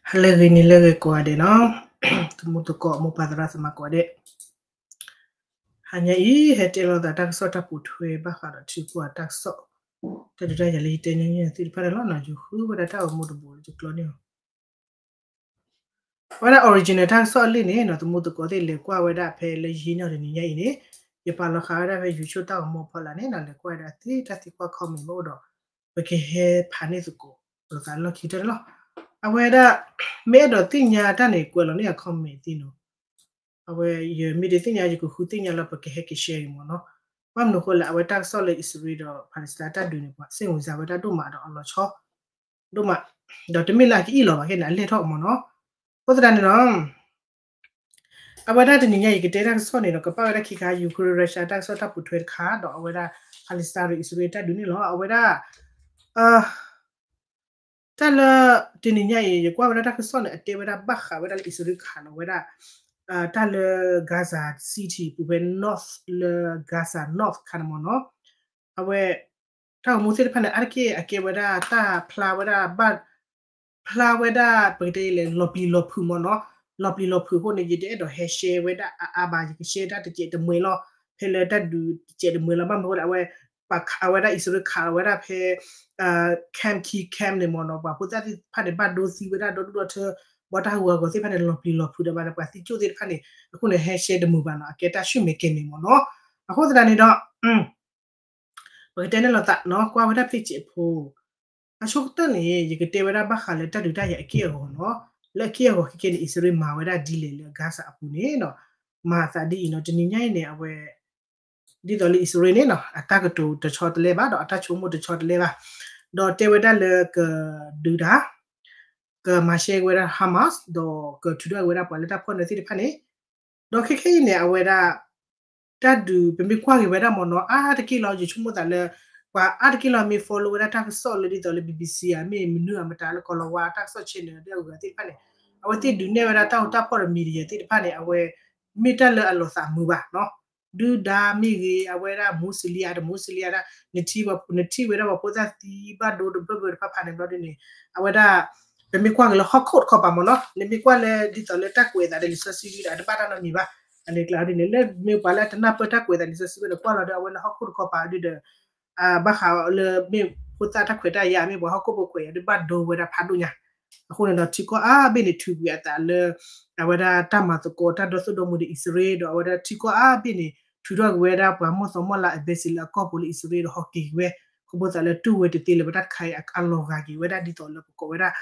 ဟါလၢအဂ့ၤ နံၤလၢအဂ့ၤကိးဂၤဒဲးနီၤ, သမူသကိး မိၢ်ပၢ်သရၣ်သမါကိးဂၤဒဲး, ဟါညါအံၤ ဟဲတဲလိာ်သးတၢ်ကစီၣ်တၢ်ပိာ်ထွဲ ဘၣ်ဃးဒီးထံကီၢ်အတၢ်ကစီၣ် တၢ်ဒုးတၢ်ယၤလၢယတဲညီနုၢ်သုတဖၣ်န့ၣ်လီၤ. ယဃုဝဲဒၣ်တၢ်အိၣ်မူတဘိလၢယကျီန့ၢ်အီၤ အဝဲဒၣ် original တၢ်ကစီၣ်အလံာ်န့ၣ်နီၤ, သမူသကိးသ့ၣ်လဲၤကွၢ်ဝဲဒၣ်ဖဲလၢယဟံးန့ၢ်အီၤတနံၤညါအံၤန့ၣ်, ယပာ်လီၤဃာ်ဝဲဒၣ်ဖဲ YouTube တၢ်ဂီၤမူအဖီလာ်န့ၣ်နီၤ, လဲၤကွၢ်ဝဲဒၣ်သုတၢ်သံကွၢ် comment မ့ၢ်အိၣ်ဒီး ပကဟဲဖးန့ၢ်သကိးလိာ်သးလီၢ်ခံကတၢၢ်န့ၣ်လီၤ. အဝဲဒၣ် မ့ၢ်အဲၣ်ဒိးသ့ၣ်ညါတၢ်န့ၣ် ကွဲးလီၤန့ၢ်ယၤ comment သ့နီၤ. အဝဲယမ့ၢ်တသ့ၣ်ညါ ယကဃုသ့ၣ်ညါလၢပကဟဲက့ၤ share အံၤမ့ၢ်နီၤ. ဘၣ်မနုၤအဃိလဲၣ် အဝဲတၢ်ကစီၣ်လၢအံၣ်စရ့လးဒီး Palestine တၢ်ဒုးန့ၣ် ပှၤစ့ၣ်ဝံၤစၢၤဝဲဒၣ်ဒိၣ်မးဒီးအလီၤဆီ ဒိၣ်မး, ဒီးတမ့ၢ်လၢအကအံၣ်လီၤဘၣ်ခဲန့ၣ် အလဲၢ်ထီၣ်မ့ၢ်နီၤ. အဃိသတးန့ၣ်ဒီး အဝဲဒၣ်တနံၤညါအံၤ ယကတဲတၢ်ကစီၣ်န့ၣ်ဒီး ကပာ်ဝဲဒၣ်ခံခါ Ukraine Russia တၢ်ကစီၣ်တၢ်ပိာ်ထွဲတခါ ဒီးအဝဲဒၣ် Palestine ဒီးအံၣ်စရ့လးတၢ်ဒုးန့ၣ်လီၤ. အဝဲဒၣ် တၢ်လၢ တနံၤညါအံၤ ယကွၢ်ဝဲဒၣ်တၢ်ကစီၣ်န့ၣ် အတဲဝဲဒၣ်ဘၣ်ဃးဝဲဒၣ်လၢအံၣ်စရ့လးခးလီၤဝဲဒၣ် တၢ်လၢ Gaza City ပူၤဖဲ North လၢ Gaza North ခါန့ၣ်မ့ၢ်နီၤ. အဝဲ တၢ်ဂီၤမူသ့ၣ်တဖၣ်န့ၣ် အါတက့ၢ်အကဲဝဲဒၣ်တၢ်ဖျါဝဲဒၣ်ဘၣ် ဖျါဝဲဒၣ် ပကတဲလဲၣ် လီၤပျံၤလီၤဖုးမ့ၢ်နီၤ. လီၤပျံၤလီၤဖုးအဃိန့ၣ် ယတအဲၣ်ဒိးဟဲ share ဝဲဒၣ်အါအါဘၣ်, ယက share တၢ်တစဲးတမှဲၤလီၤ. ဖဲလၢတၢ်ဒုးတစဲးတမှဲၤလီၤ ဘၣ်မနုၤအဃိလဲၣ် အဝဲ အဝဲဒၣ်အံၣ်စရ့လးခးလီၤဝဲဒၣ်ဖဲ camp ခံ camp န့ၣ်မ့ၢ်နီၤ, ပှၤဖိသၣ်သ့ၣ်တဖၣ်န့ၣ် ဘၣ်ဒိသံဝဲဒၣ်ဒီဒူၣ်ဒီထၢ, ဘၣ်တၢ်ဟးဂီၤအဂီၤသ့ၣ်တဖၣ်န့ၣ် လီၤပျံၤလီၤဖုးဒီးဘၣ်န့ၣ် ပှၤသံကၠိၣ်သ့ၣ်တဖၣ်န့ၣ် အဃိန့ၣ် ဟဲ share တမုာ်ဘၣ်နီၤ, အကဲတၢ်ဆူၣ်မဲာ်ကဲၤမဲာ်မ့ၢ်နီၤ. အဃိသတးန့ၣ်ဒီး ပကတဲန့ၣ်လိာ်သးနီၤ, ကွၢ်ဝဲဒၣ် page အဖိ အဆိကတၢၢ်န့ၣ် ယကတဲဝဲဒၣ်ဘၣ်ဃးလၢတၢ်ဒုးတၢ်ယၤအက့ၢ်အဂီၤနီၤ. လၢအက့ၢ်အဂီၤခဲကဲန့ၣ် အံၣ်စရ့လးမၤဝဲဒၣ်ဒ်လဲၣ်လၢ Gaza အပူၤန့ၣ်နီၤ, မၤသးဒ်အံၤနီၤ, တနံၤညါအံၤန့ၣ် အဝဲ ဒ်သိးလၢအံၣ်စရ့လးန့ၣ်နီၤ, အတၢ်ကတိၤတဆီတလဲဘၣ် ဒီးအတၢ်ဆိကမိၣ်တဆီတလဲဘၣ်, ဒီးတဲဝဲဒၣ်လၢကဒုးတၢ် ကမၤရှဲက့ၤဝဲဒၣ် Hamas ဒီးကထုးထီၣ်က့ၤဝဲဒၣ်ပှၤလၢတၢ်ဖီၣ်နၢၤသ့ၣ်တဖၣ်န့ၣ်, ဒီးခဲခဲအံၤန့ၣ် အဝဲဒၣ် တၢ်ဒုး ပမ့ၢ်ကွၢ်က့ၤဝဲဒၣ်မ့ၢ်နီၤ, အါတက့ၢ်လီၤ ယဆိကမိၣ်သးလၢ ပှၤအါတက့ၢ်လီၤ မ့ၢ် follow ဝဲဒၣ်တၢ်ကစီၣ်လၢဒ်သိးလၢ BBC ဧါ မ့ၢ်မနုၤဧါ မတၤလၢကီၤလၤဝါတၢ်ကစီၣ် channel ဒ်အဂၤသ့ၣ်တဖၣ်န့ၣ်, အဝဲသ့ၣ်ဒုးနဲၣ်ဝဲဒၣ်တၢ်အိၣ်တၢ်ဖီၣ်ဒီး media သ့ၣ်တဖၣ်န့ၣ် အဝဲ မ့ၢ်တၢ်လၢအလီၤသးမုာ်ဘၣ်နီၤ, ဒုၣ်ဒါမ့ၢ်ဂ့ၤ အဝဲဒၣ် Muslim ဧါ တ Muslim ဧါဒၣ် နထံၣ်ဝဲဒၣ်ပှၤဖိသၣ်သံဘၣ်ဒိတဘၢဘၢတဖၣ်ဖၣ်န့ၣ်ဘျီဒ်န့ၣ်, အဝဲဒၣ် ပမ့ၢ်ကွၢ်က့ၤလၢဟီၣ်ခိၣ်တခီပၤမ့ၢ်နီၤ, နမ့ၢ်ကွၢ်လၢဒ်သိးလၢတၢ်ကွဲးအသးဒီးလံာ်စီဆှံဒ်ဒီး အတဘၣ်တၢ်နီတမံၤဘၣ်, အန့ၣ်ကျါဒ်န့ၣ် လၢမ့ၢ်ပှၤလၢအတနၢ်ပၢၢ်တၢ်ကွဲးအသးလံာ်စီဆှံဘၣ်န့ၣ် ကွၢ်လီၤဒီးအဝဲလၢဟီၣ်ခိၣ်တခီပၤဒ်ဒီး ဘၣ်ဃးလၢမ့ၢ်ဖိသၣ်တၢ်ခွဲးတၢ်ယာ် မ့ၢ်ပှၤဟီၣ်ခိၣ်ဖိခွဲးယာ်ဒ်ဘၣ်ဒိဝဲဒၣ်ဖးဒိၣ်ညါ, အဃိန့ၣ်ဒီးထံကီၢ်အါဘ့ၣ်န့ၣ် ထုးကွံာ်အသးလၢ အဝဲဒၣ်တၢ်မၤသကိးတၢ်ဒီသဒၢမူဒီးအံၣ်စရ့လး ဒီးအဝဲဒၣ်ထံကီၢ်အါဘ့ၣ်န့ၣ် ထုးထီၣ်က့ၤဝဲဒၣ်ပှၤမီၢ်သီမီၢ်လါအ base လၢအကီၢ်ပူၤလၢအံၣ်စရ့လးဒီးဟီၣ်က့ၤက့ၤဝဲ, ခီဖျိသးလၢတူၢ်ဝဲတသ့လၢၤဘၣ်တၢ်တခါအံၤအလီၤဂာ်က့ၤဝဲဒၣ်ဒ်သိးလၢပကိးဝဲဒၣ်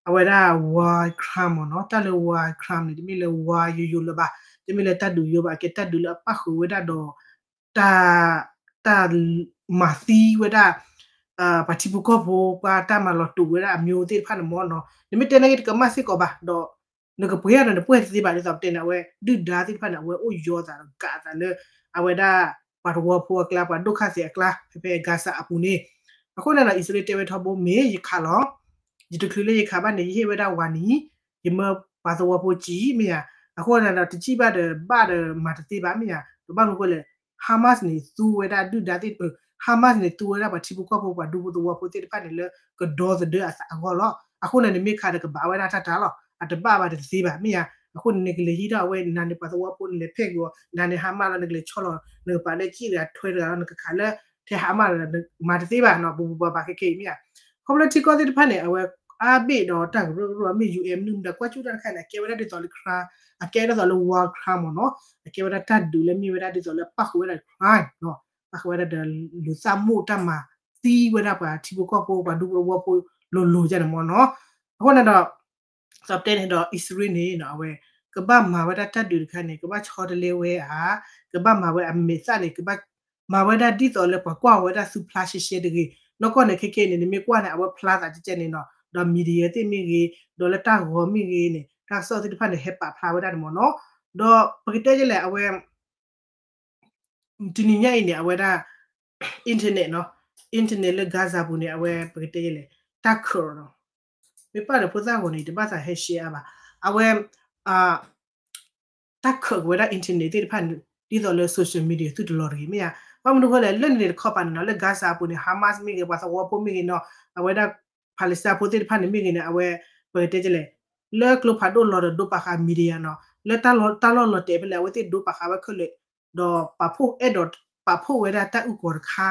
အဝဲဒၣ် war crime မ့ၢ်နီၤ, တၢ်လၢ war crime န့ၣ် တမ့ၢ်လၢ war ယိယိလၢၤဘၣ်, တမ့ၢ်လၢတၢ်ဒုးယိဘၣ်, အကဲတၢ်ဒုးလၢအပၣ်ဃုာ်ဝဲဒၣ်ဒီး တၢ် တၢ်မၤသံဝဲဒၣ် ပှၤထံဖိကီၢ်ဖိ ပှၤတၢ်မၤလီၤတူာ်ဝဲဒၣ်အမျိုးသ့ၣ်တဖၣ်န့ၣ်မ့ၢ်နီၤ, နမ့ၢ်တဲနာ်က့တကမၣ်စ့ၢ်ကီးဘၣ်, ဒီးနကပှဲၤဒီးနပှဲၤတသ့ဘၣ်, ဒ်သိးပတဲန့ၣ် အဝဲဒုၣ်ဒါသ့ၣ်တဖၣ်န့ၣ် အဝဲအိၣ်ယီၤသးဒီးကးအသးလၢ အဝဲဒၣ် ပှၤသဝီဖိအကျါ ပှၤဒိၣ်ခါသဲးအကျါ ဖဲဖဲ Gaza အပူၤန့ၣ်, အဃိန့ၣ်ဒီး အံၣ်စရ့လးတဲဝဲထီဘိ မ့ၢ်ယခးလီၤ ယတချုးလၢယခးဘၣ်န့ၣ် ယဟ့ၣ်ဝဲဒၣ်ဝၤနံၤ, ယမၢပှၤသဝီဖိစံး မ့ၢ်ဧါ, အဃိန့ၣ်ဒီး တစံးဘၣ်ဒီး ဘၣ်ဒီးမၤတသ့ဘၣ် မ့ၢ်ဧါ, ဒီးဘၣ်မနုၤအဃိလဲၣ်, Hamas န့ၣ် သူဝဲဒၣ်ဒုၣ်ဒါသ့ၣ်တဖၣ်, Hamas န့ၣ် သူဝဲဒၣ်ပှၤထံဖိကီၢ်ဖိ ပှၤဒူဖိသဝီဖိသ့ၣ်တဖၣ်န့ၣ်လၢ ကဒီသဒၢအသးအဂီၢ်လီၤ, အဃိန့ၣ် နမ့ၢ်ခးဒီးကဘၣ်ဝဲဒၣ်တၢ်တၢ်လီၤ, အတဘၣ်ဘၣ်တသ့ဘၣ် မ့ၢ်ဧါ, အဃိန့ၣ် နကလဲၤဟံးထီၣ်အဝဲ နၤန့ၣ်ပှၤသဝီဖိန့ၣ်လဲၤဖဲးက့ၤအီၤ, နၤန့ၣ် Hamas လီၤ နကလဲၤဆီလီၤ နကပာ်လၢကံၣ်တဂၤထွဲတဂၤလီၤ နကခးလၢ ထဲ Hamas လီၤ မၤတသ့ဘၣ်နီၤ, ပူၤပူၤပၤပၤခဲခဲအံၤ မ့ၢ်ဧါ, ခီဖျိထံကီၢ်သ့ၣ်တဖၣ်န့ၣ် အဝဲအါဘ့ၣ်ဒီးတၢ်ကရၢကရိ မ့ၢ် UN မနုၤမတၤ ကွၢ်ကၠူၣ်တၢ်တခါန့ၣ် အကဲဝဲဒၣ်ဒ်သိးလၢ crime, အကဲဒ်သိးလၢ war crime မ့ၢ်နီၤ, အကဲဝဲဒၣ်တၢ်ဒုးလၢမ့ၢ်ဝဲဒၣ်ဒ်သိးလၢပၣ်ဃုာ်ဝဲဒၣ် crime နီၤ, ပၣ်ဃုာ်ဝဲဒၣ်ဒီးလူၤသးမိၢ်တၢ်မၤသံဝဲဒၣ်ပှၤထံဖိကီၢ်ဖိ ပှၤဒူဖိသဝီဖိလိၤလိၤဒ်န့ၣ်မ့ၢ်နီၤ, အဃိန့ၣ်ဒီး သိးပတဲန့ၣ်ဒီး အံၣ်စရ့လးန့ၣ်နီၤ အဝဲ ကဘၣ်မၤဝဲဒၣ်တၢ်ဒုးတခါန့ၣ် ကဘၣ်ဆီတလဲဝဲဧါ, ကဘၣ်မၤဝဲအမဲာ်သၣ်န့ၣ် ကဘၣ်မၤဝဲဒၣ်ဒ်သိးလၢပှၤကွၢ်ဝဲဒၣ်သူဖျါရှဲရှဲတဂ့ၤ, နီၢ်ကီၢ်န့ၣ် ခဲခဲအံၤန့ၣ် နမ့ၢ်ကွၢ်န့ၣ် အဝဲဖျါသးကဲကဲန့ၣ်နီၤ, ဒီး media သ့ၣ်မ့ၢ်ဂ့ၤ, ဒီးလၢတၢ်ဂီၤမ့ၢ်ဂ့ၤန့ၣ် တၢ်ကစီၣ်သ့ၣ်တဖၣ်န့ၣ် ဟဲပာ်ဖျါဝဲဒၣ်န့ၣ်မ့ၢ်နီၤ, ဒီးပကတဲဒ်လဲၣ် အဝဲ တနံၤညါအံၤန့ၣ် အဝဲဒၣ် internet နီၤ, internet လၢ Gaza ပူၤန့ၣ် အဝဲပကတဲဒ်လဲၣ် တၢ်ခၢၣ်နီၤ, မ့ၢ်ပာ်ဒီးဖိသၣ်ဂီၤန့ၣ် တဘၣ်သးဟဲရှဲအါဘၣ်, အဝဲ တၢ်ခၢၣ်က့ၤဝဲဒၣ် internet သ့ၣ်တဖၣ်န့ၣ် ဒ်သိးလၢ social media သုတလီၤတဂ့ၤ မ့ၢ်ဧါ, ဘၣ်မနုၤအဃိလဲၣ် လၢန့ၣ်တခီပၤန့ၣ်နီၤ လၢ Gaza အပူၤန့ၣ် Hamas မ့ၢ်ဂ့ၤ ပှၤသဝီဖိမ့ၢ်ဂ့ၤနီၤ, အဝဲဒၣ် Palestine ဖိသ့ၣ်တဖၣ်န့ၣ်မ့ၢ်ဂ့ၤန့ၣ် အဝဲ ပကတဲဒ်လဲၣ် လၢကျိဖးဒိၣ်လီၤဒီးဒိပာ်ဃာ် media နီၤ လၢတၢ်လီၢ်တၢ်လီၢ်လီၤတဲာ်ဖဲလဲၣ် အဝဲသ့ၣ်ဒိပာ်ဃာ်ဝဲခဲလၢာ် ဒီးပာ်ဖှိၣ်အဲၣ်ဒိးပာ်ဖှိၣ်ဝဲဒၣ်တၢ်အုၣ်ကီၤတခါ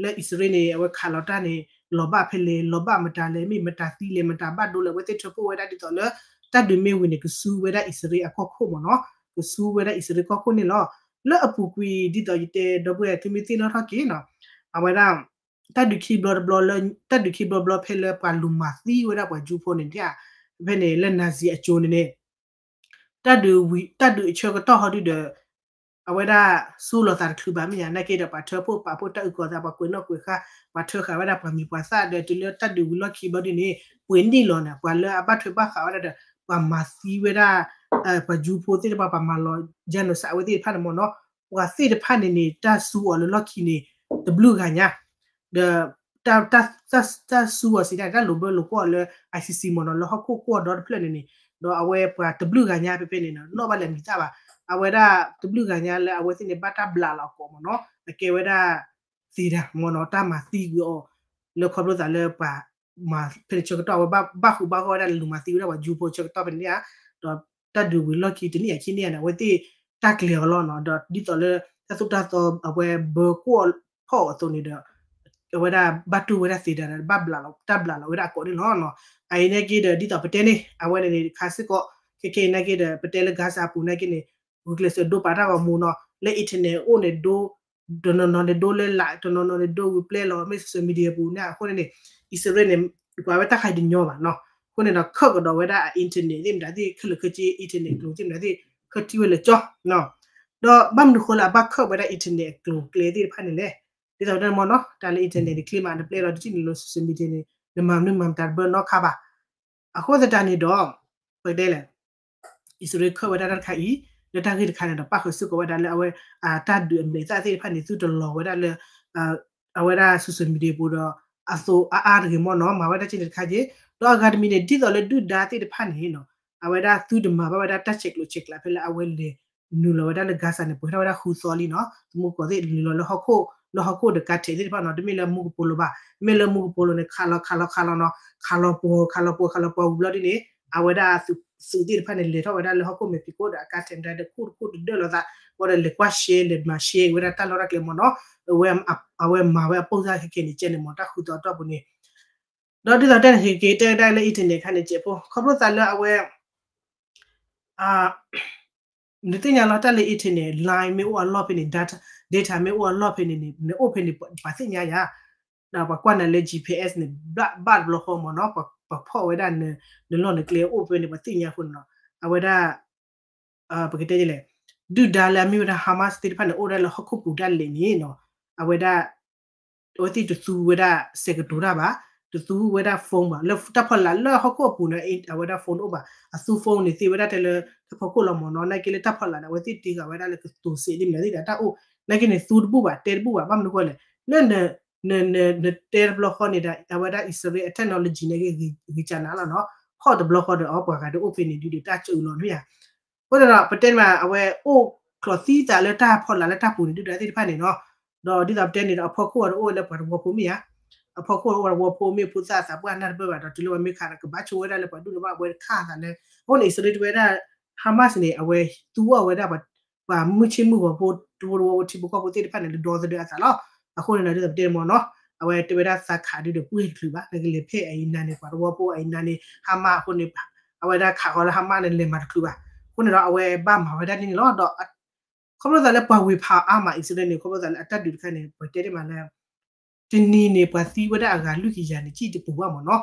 လၢအံၣ်စရ့လးန့ၣ် အဝဲခးလီၤတၢ်န့ၣ် လီၤဘၣ်ဖဲလဲၣ် လီၤဘၣ်မတၤလဲၣ် မ့ၢ်မတၤသံလဲၣ် မတၤဘၣ်ဒိလဲၣ် အဝဲသ့ၣ်ထၢဖှိၣ်ဝဲဒၣ်ဒ်သိးလၢ တၢ်ဒုးမ့ၢ်ဝံၤန့ၣ် ကဆူဝဲဒၣ်အံၣ်စရ့လးအကီၢ်ခိၣ်မ့ၢ်နီၤ ကဆူဝဲဒၣ်အံၣ်စရ့လးကီၢ်ခိၣ်န့ၣ်လီၤ. လၢအပူၤကွံာ်ဒ်သိးယတဲဒီပုၢ်ဝဲၢ်သုမ့ၢ်သ့ၣ်နီၣ်ထီၣ်က့ၤနီၤ အဝဲဒၣ် တၢ်ဒုးခံဘျီတဘျီလၢ တၢ်ဒုးခံဘျီတဘျီဖဲလၢပှၤလူၤမၤသံဝဲဒၣ်ပှၤကၠူဖိန့ၣ် ဖဲန့ၣ်လၢ Nazi အစိၤန့ၣ်န့ၣ် တၢ်ဒုးဝံၤ တၢ်ဒုးအဆၢကတီၢ်ဟီဒုဒီး အဝဲဒၣ်ဆူလီၤသးတချုးဘၣ်မ့ၢ်ဧါ နာ်က့ဒီးပှၤထၢဖှိၣ်ပာ်ဖှိၣ်တၢ်အုၣ်ကီၤသး ပှၤကွဲးနီၣ်ကွဲးဃါ ပှၤထၢဃာ်ဝဲဒၣ်ပှၤမံၤပှၤသၣ်ဒီး တုၤလၢတၢ်ဒုးဝံၤလီၢ်ခံဘျီဒ်န့ၣ် ပှ့ၤနံၣ်လီၤန့ၣ် ပှၤလၢအဘၣ်ထွဲဘၣ်ဃးဝဲဒၣ်ဒီး ပှၤမၤသံဝဲဒၣ် ပှၤကၠူဖိသ့ၣ်တဖၣ် ပှၤမၤလီၤ genocide အဝဲသ့ၣ်တဖၣ်န့ၣ်မ့ၢ်နီၤ ပှၤသ့ၣ်တဖၣ်န့ၣ်န့ၣ် တၢ်ဆူအီၤလၢလီၢ်ခံန့ၣ် တဘျုးဂၤညါ ဒီး တၢ်ဆူအီၤစံးတၢ် တၢ်လိာ်ဘၢလိာ်ကွီၢ်အီၤလၢ ICC မ့ၢ်နီၤ လၢဟီၣ်ခိၣ်ကွီၢ်ဒီတဖျၢၣ်န့ၣ်န့ၣ် ဒီးအဝဲပှၤတဘျုးဂၤညါဖဲဖဲန့ၣ်နီၤ နီၣ်ဘၣ်လဲၤမံၤသၣ်ဘၣ် အဝဲဒၣ်တဘျုးဂၤညါလၢအဝဲသ့ၣ်န့ၣ် ဘၣ်တၢ်ဘျးလီၤအကိးမ့ၢ်နီၤ အကဲဝဲဒၣ် သ့တၢ်မ့ၢ်နီၤ တၢ်မၤသံကွံာ်အီၤ လၢခီဖျိသးလၢပှၤ မၤဖဲန့ၣ်ဆၢကတီၢ် အဝဲဘၣ်ဃုာ်ဘၣ်ဂီၢ်ဝဲဒၣ်လၢလူၤမၤသံဝဲဒၣ်ပှၤကၠူဖိဆၢကတီၢ်ဖဲန့ၣ်ဧါ ဒီးတၢ်ဒုးဝံၤလီၢ်ခံတနံၣ်အခံနံၣ်ဧါန့ၣ် အဝဲသ့ၣ်တၢ်ကျဲၤအီၤလီၤနီၤ ဒီးဒ်သိးလၢ တၢ်သိၣ်တၢ်သီအဝဲဘၢကွီၢ်ဖီၣ်အီၤအသိးန့ၣ်ဒီး အဝဲဒၣ်ဘၣ်တူၢ်ဝဲဒၣ်သ့တၢ်ဒီး ဘၣ်ဘျးလီၤ တၢ်ဘျးလီၤဝဲဒၣ်အကိးန့ၣ်လီၤနီၤ အအံၤန့ၣ်က့ဒီး ဒ်သိးပတဲန့ၣ် အဝဲန့ၣ်န့ၣ် ခါစ့ၢ်ကီး ခဲခဲအံၤနာ်က့ဒီး ပတဲလၢ Gaza အပူၤနာ်က့န့ၣ် ဂုာ်ကျဲးစၢးဒိပာ်တၢ်ဂီၤမူနီၤ လၢ internet အိၣ်န့ၣ်ဒိ တနီၤနီၤန့ၣ်ဒိလၢ live တနီၤနီၤန့ၣ်ဒိဝံၤပျဲလီၤ မ့ၢ် social media ပူၤန့ၣ် အဃိန့ၣ်န့ၣ် အံၣ်စရ့လးန့ၣ် ကွၢ်ဝဲတၢ်ခးတညီဘၣ်နီၤ အဃိန့ၣ်ဒီး ခၢၣ်ကဒီးဝဲဒၣ်အ internet သ့ၣ်မတၤသ့ၣ် ခဲလၢာ်ခဲဆ့ internet ကျိၤသ့ၣ်မတၤသ့ၣ် ခၢၣ်ထံၣ်ဝဲလၢကၠီ ဒီးဘၣ်မနုၤဃိလၢအဘၣ်ခၢၣ်ဝဲဒၣ် internet အကျိၤအကျဲသ့ၣ်တဖၣ်န့ၣ်လဲၣ် ဒ်သိးပတဲန့ၣ်မ့ၢ်နီၤ တၢ်လၢ internet န့ၣ် ချ့မး နပျဲလီၤတစံၣ်န့ၣ်လၢ social media န့ၣ် နမၤမနုၤမၤမတၤတဘၢနီတခါဘၣ် အဃိသတးန့ၣ်ဒီး ပကတဲလဲၣ် အံၣ်စရ့လးခၢၣ်ဝဲဒၣ်တၢ်တခါအံၤ လၢတၢ်ဂ့ၢ်တခါန့ၣ်ဒီး ပၣ်ဃုာ်စ့ၢ်ကီးဝဲဒၣ်လၢအဝဲ တၢ်ဒုးအမဲာ်သၣ်သ့ၣ်တဖၣ်န့ၣ် သုတလီၤဝဲဒၣ်လၢ အဝဲဒၣ် social media ပူၤဒီး အသိးအါအါတဂ့ၤမ့ၢ်နီၤ မၤဝဲဒၣ်က့န့ၣ်တခါက့ ဒီးအဂၤတမံၤန့ၣ် ဒ်သိးလၢဒုၣ်ဒါသ့ၣ်တဖၣ်န့ၣ်နီၤ အဝဲဒၣ်သုတမၤဘၣ်ဝဲဒၣ်တၢ်ဆဲးကျိးဆဲးကျၢဖဲလၢအဝဲလဲၤနုာ်လီၤဝဲဒၣ်လၢ Gaza န့ၣ် ပှဲၤထီၣ်ဝဲဒၣ်ဃုသီလံနီၤ သမူသကိးသ့ၣ်နုာ်လီၤလၢဟီၣ်ခိၣ် လၢဟီၣ်ခိၣ်ဒီးကါထဲးသ့ၣ်တဖၣ်နီၤ တမ့ၢ်လၢမူကပိာ်လိၤဘၣ် မ့ၢ်လၢမူကပိာ်လိၤန့ၣ် ခးလီၤခးလီၤခးလီၤနီၤ ခးလီၤပှီၤခးလီၤပှီၤခးလီၤပှီၤဝံၤဘျီဒ်န့ၣ် အဝဲဒၣ်သုးသ့ၣ်တဖၣ်န့ၣ် လဲၤထီၣ်ဝဲဒၣ်လၢဟီၣ်ခိၣ်မဲာ်ဖံးခိၣ်ဒီးအကါထဲးမတၤဒီးခိၣ်တခိၣ်တဒၢၣ်လိာ်သး ဝံၤဒီးလဲၤကွၢ်ရှဲလဲၤမၤရှဲဝဲဒၣ်တၢ်လီၢ်တၢ်ကျဲမ့ၢ်နီၤ အဝဲမၤဝဲအပိၢ်စၢ်ခဲခဲန့ၣ် ကဲန့ၣ်မ့ၢ်တၢ်ဃုသီအတီၢ်ပူၤန့ၣ် ဒီးဒ်သိးတဲန့ၣ် ဟ့ၣ်က့ၤတဲဒၣ်လၢ internet ခါန့ၣ် ကဲးဖိ ခီဖျိသးလၢအဝဲ နသ့ၣ်ညါလီၤ တၢ်လၢ internet line မ့ၢ်အိၣ်အလီၢ်ဖဲန့ၣ် data မ့ၢ်အိၣ်အလီၢ်ဖဲန့ၣ်န့ၣ် နအိၣ်ဖဲန့ၣ် ပှၤသ့ၣ်ညါယၤ ဒီးပှၤကွၢ်နၤလၢ GPS န့ၣ် ဘၣ်တဘျီဃီမ့ၢ်နီၤ ပှၤဖီၣ်ဝဲဒၣ် နလီၢ်နကျဲအိၣ်ဖဲန့ၣ် ပှၤသ့ၣ်ညါအဃိန့ၣ်နီၤ အဝဲဒၣ် ပကတဲဒ်လဲၣ် ဒုၣ်ဒါလၢအမ့ၢ်ဝဲဒၣ် Hamas သ့ၣ်တဖၣ်န့ၣ် အိၣ်ဝဲဒၣ်လၢဟီၣ်ခိၣ်ပူၤဒၣ်လဲာ်န့ၣ်နီၤ အဝဲဒၣ် အဝဲသ့ၣ်တသူဝဲဒၣ် စဲးကတိၤတၢ်ဘၣ်, တသူဝဲဒၣ် phone ဘၣ်, လၢတၢ်ဖီလာ်လၢဟီၣ်ခိၣ်အပူၤန့ၣ် အဝဲဒၣ် phone တအိၣ်ဘၣ်, အသူ phone န့ၣ်သ့ဝဲဒၣ်ထဲလၢတၢ်ဖီခိၣ်လီၤမ့ၢ်နီၤ, နာ်က့လၢတၢ်ဖီလာ်န့ၣ် အဝဲသ့ၣ်တ့ဃာ်ဝဲဒၣ်လၢကတိၤစဲးသ့ၣ်မနုၤသ့ၣ်ဒီးတၢ်အိၣ်, နာ်က့န့ၣ် သူတဘူၣ်ဘၣ် တဲတဘူၣ်ဘၣ်, ဘၣ်မနုၤဃိလဲၣ်, လၢ နတဲတဘျီဃီန့ၣ်ဒီး အဝဲဒၣ်အံၣ်စရ့လးအ technology န့ၣ်ဂ့ၤကၢနၤလီၤနီၤ, ဟီၣ်တဘျီဃီဒီးအီပှၤဂၤဒုးအိၣ်ဖဲန့ၣ်ဒုးဒီးတၢ်စၢလီၤန့ၣ်ဧါ အဃိန့ၣ်ဒီး ပတဲန့ၣ်မး အဝဲအိၣ်ချီးသံသးလၢတၢ်ဖီလာ်လၢတၢ်ပူၤန့ၣ် ဒုၣ်ဒါသ့ၣ်တဖၣ်န့ၣ်နီၤ, ဒီးဒ်သိးပတဲန့ၣ်ဒီး အဖီခိၣ်အံၤတအိၣ်လၢပှၤတဝီဖိမ့ၢ်ဧါ, အဖီခိၣ်အံၤတအိၣ်ပှၤတဝီဖိမ့ၢ်ဖိသၣ်သးပှၢ်နၢ်တပၢၢ်ဘၣ်ဒီး တုၤလၢပှၤမ့ၢ်ခးဒီး ကဘၣ်ဆိဝဲဒၣ်လၢပှၤဒူၣ်န့ၣ်ဘၣ် အဝဲခးသးလၢ, အဃိန့ၣ် အံၣ်စရ့လးတဲဝဲဒၣ် Hamas န့ၣ် အဝဲသူအီၣ်ဝဲဒၣ် ပှၤမုၢ်ဆ့ၣ်မုၢ်ဂီၤဖိ တဝီတဝီဖိထံဖိကီၢ်ဖိသ့ၣ်တဖၣ်န့ၣ် လၢဒီသဒၢအသးလီၤ, အဃိန့ၣ်ဒီး ဒ်သိးပတဲန့ၣ်မ့ၢ်နီၤ, အဝဲတဲဝဲဒၣ်သးခးဒုးဒီးပှ့ၤတချုးဘၣ်, နကလဲၤဖဲအံၤနၤန့ၣ် ပှၤတဝီဖိအံၤနၤန့ၣ် Hamas အဃိန့ၣ် အဝဲဒၣ်ခးဃီလၢ Hamas န့ၣ် လဲၤမၤတချုးဘၣ်, အဃိန့ၣ်ဒီး အဝဲဘၣ်မၤဝဲဒၣ်န့ၣ်န့ၣ်လီၤ, ဒီး ခီဖျိသးလၢပှၤဝ့ၤဖးအါမး အံၣ်စရ့လးန့ၣ် ခီဖျိသးလၢအတၢ်ဒုးတခါန့ၣ် ပှၤတဲတ့ၢ်မးလၢ တနံၤန့ၣ် ပှၤသံဝဲဒၣ်အဂၤလွံၢ်ကယၤန့ၣ် စံၣ်တပူၤဘၣ်မ့ၢ်နီၤ,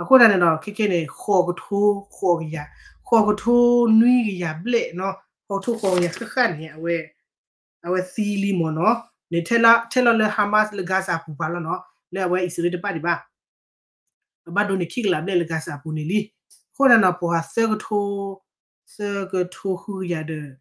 အဃိသတးန့ၣ်ဒီး ခဲခဲန့ၣ် ဃိးကထိ ဃိးကယၤ, ဃိးကထိနွံကယၤဘျဲၣ်နီၤ, ဃိးကထိဃိးကယၤဃၣ်ဃၣ်န့ၣ် အဝဲ အဝဲသံလံမ့ၢ်နီၤ, န့ၣ် ထဲလီၤလၢ Hamas လၢ Gaza ပူၤပာ်လီၤနီၤ, လၢအဝဲအံၣ်စရ့လးတဘၣ်ဒံးဘၣ် အဘၣ်ဒိန့ၣ်ခံကလးဘျဲၣ်လၢ Gaza အပူၤန့ၣ်လံ, အဃိသတးန့ၣ် ပှၤသၢကထိ သၢကထိဃုကယၤဒီး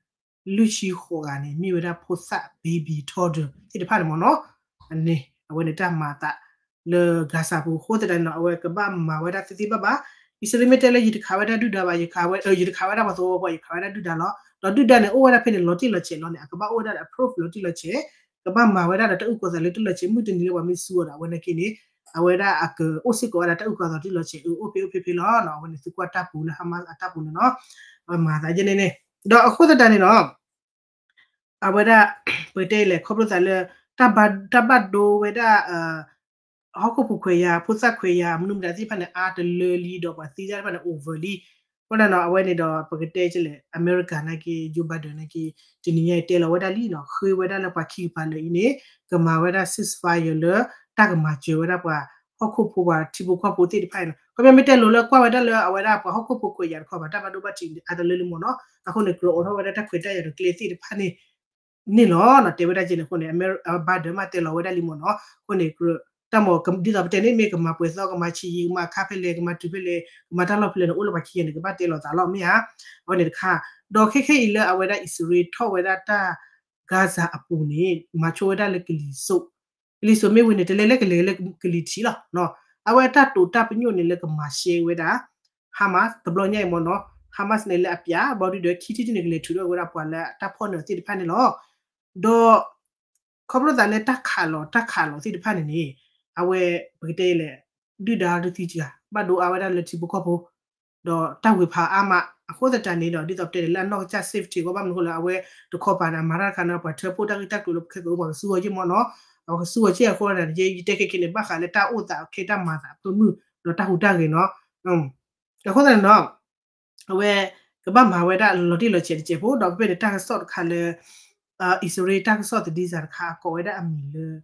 လွံၢ်ဆံဃိးဂၤန့ၣ် မ့ၢ်ဝဲဒၣ်ဖိသၣ် baby toddler သ့ၣ်တဖၣ်န့ၣ်မ့ၢ်နီၤ, န့ၣ် အဝဲန့ၣ်တၢ်မၤအသးလၢ Gaza ပူၤ အဃိသတးန့ၣ်ဒီး အဝဲကဘၣ်မၤဝဲဒၣ်သ့သ့ဘၣ်ဘၣ်, အံၣ်စရ့လးမ့ၢ်တဲလၢယတခးဝဲဒၣ်ဒုၣ်ဒါဘၣ်, ယတခးဝဲဒၣ်ပှၤသဝီဖိ ယခးဝဲဒၣ်ဒုၣ်ဒါလီၤ, ဒီးဒုၣ်ဒါန့ၣ် အိၣ်ဝဲဒၣ်ဖဲန့ၣ်လီၤတံၢ်လီၤဆဲးလီၤန့ၣ် အကဘၣ်အိၣ်ဝဲဒၣ်ဒီး proof လီၤတံၢ်လီၤဆဲး, ကဘၣ်မၤဝဲဒၣ်ဒီးတၢ်အုၣ်ကီၤသးလၢတံၢ်လီၤဆဲး မုၢ်တနံၤလၢပှၤမ့ၢ်ဆူအီၤဒီး အဝဲန့ၣ်က့န့ၣ် အဝဲဒၣ်အကအိၣ်စ့ၢ်ကီးဝဲဒၣ်တၢ်အုၣ်ကီၤသီတံၢ်လီၤဆဲး အအိၣ်ဖဲအိၣ်ဖဲဖဲလီၤနီၤ. အဝဲန့ၣ်သုကွၢ်တၢ်ပူၤလၢ Hamas အတၢ်ပူၤန့ၣ်နီၤ, အဝဲမၤသးယဲန့ၣ်န့ၣ်, ဒီးအဃိသတးန့ၣ်နီၤ အဝဲဒၣ် ပကတဲလဲၣ် ခီဖျိသးလၢ တၢ်ဘၣ်ဒိဝဲဒၣ် ဟီၣ်ခိၣ်ဖိခွဲးယာ် ဖိသၣ်ခွဲးယာ် မနုၤမတၤသ့ၣ်တဖၣ်န့ၣ် အါတလၢလံဒီးပှၤသံတၢ်တဖၣ်န့ၣ် over လံ. အဃိသတးနီၤ အဝဲန့ၣ်ဒီး ပကတဲလဲၣ် အမဲရကၤနာ်က့ Joe Biden နာ်က့ တနံၤညါအံၤတဲလီၤဝဲဒၣ်လံနီၤ ဃ့ဝဲဒၣ်လၢပှၤခံကပၤလၢာ်အံၤန့ၣ် ကမၤဝဲဒၣ် ceasefire လၢ တၢ်ကမၤစၢၤဝဲဒၣ်ပှၤဟီၣ်ခိၣ်ဖိ ပှၤထံဖိကီၢ်ဖိသ့ၣ်တဖၣ်အံၤနီၤ. ခီပညီမ့ၢ်တဲလိၤလၢကွၢ်ဝဲဒၣ်လၢအဝဲဒၣ်ပှၤဟီၣ်ခိၣ်ဖိခွဲးယာ်တခီဘၣ် တၢ်ဘၣ်ဒိဘၣ်ထံးအါတလၢလံမ့ၢ်နီၤ. အဃိန့ၣ် ကြၢးအိးထီၣ်ဝဲဒၣ်တၢ်ခွဲးတၢ်ယာ်ဒီးကျဲသ့ၣ်တဖၣ်န့ၣ် န့ၣ်လီၤနီၤ. တဲဝဲဒၣ်ကဲန့ၣ်အဃိန့ၣ် အမဲရ Biden မ့ၢ်တဲလီၤဝဲဒၣ်လံမ့ၢ်နီၤ. အဃိန့ၣ် တၢ်မ့ၢ်ဒ်သိးပတဲန့ၣ် မ့ၢ်ကမၤပှဲၤသီ ကမၤဆံးယံၤ ကမၤခါဖဲလဲၣ် ကမၤတုၤဖဲလဲၣ် ကမၤတၢ်လီၢ်ဖဲလဲၣ်န့ၣ် အိၣ်လၢပှၤခံဂၤန့ၣ် ကဘၣ်တဲလီၤသးလီၤမ့ၢ်ဧါ. အဝဲန့ၣ်တခါ ဒီးခဲခဲအံၤလၢအဝဲဒၣ်အံၣ်စရ့လးထီၣ်ဝဲဒၣ်တၢ် Gaza အပူၤန့ၣ် မၤဆိဝဲဒၣ်လၢကလံၤစိး ကလံၤစိးမ့ၢ်ဝံၤန့ၣ် တလဲၤလၢကလဲၤလၢကလံၤထံးလီၤ. အဝဲတၢ်တိာ်တၢ်ပညိၣ်န့ၣ်လၢကမၤရှဲဝဲဒၣ် Hamas တဘျီညါအံၤမ့ၢ်နီၤ. Hamas န့ၣ်လၢအပျး ဘီဒုဒီး ခံထံၣ်တထံၣ်န့ၣ် ကလဲၤထုးထီၣ်ဝဲဒၣ်ပှၤလၢတၢ်ဖီၣ်နၢၤသ့ၣ်တဖၣ်န့ၣ်လီၤ. ဒီး ခီဖျိသးလၢတၢ်ခးလီၤ တၢ်ခးလီၤသ့ၣ်တဖၣ်န့ၣ်န့ၣ် အဝဲ ပကတဲလဲၣ် ဒုၣ်ဒါတသံစှၤ ဘၣ်ဒိအါဝဲဒၣ်လၢထံဖိကီၢ်ဖိ ဒီးတၢ်ဝ့ၤဖးအါမး အဃိသတးန့ၣ်ဒီး ဒ်သိးပတဲန့ၣ် လၢအနီၢ်ကစၢ် safety ကီး ဘၣ်မနုၤအဃိလၢ အဝဲတခီပၤန့ၣ် အမၤတၢ်တခါန့ၣ် ပှၤထၢဖှိၣ်တၢ်ဂ့ၢ်တၢ်ကျိၤလၢပခဲကအိၣ် ပှၤကသူအီၤက့မ့ၢ်နီၤ. ပှၤကသူအီၤက့အဃိန့ၣ် ယတဲခဲက့ၤန့ၣ် ဘၣ်ဃးလၢတၢ်အိၣ်သးခဲ တၢ်မၤသးအဖၢမုၢ် ဒီးတၢ်ဟူးတၢ်ဂဲၤနီၤ. အဃိသတးန့ၣ်ဒီး အဝဲ ကဘၣ်မၤဝဲဒၣ်လီၤတံၢ်လီၤဆဲးတစဲးဖိ ဒီးဖဲန့ၣ်တၢ်ကစီၣ်တခါလၢ အံၣ်စရ့လးတၢ်ကစီၣ်သဒံစၤတခါ အကိးဝဲဒၣ်အမံၤလၢ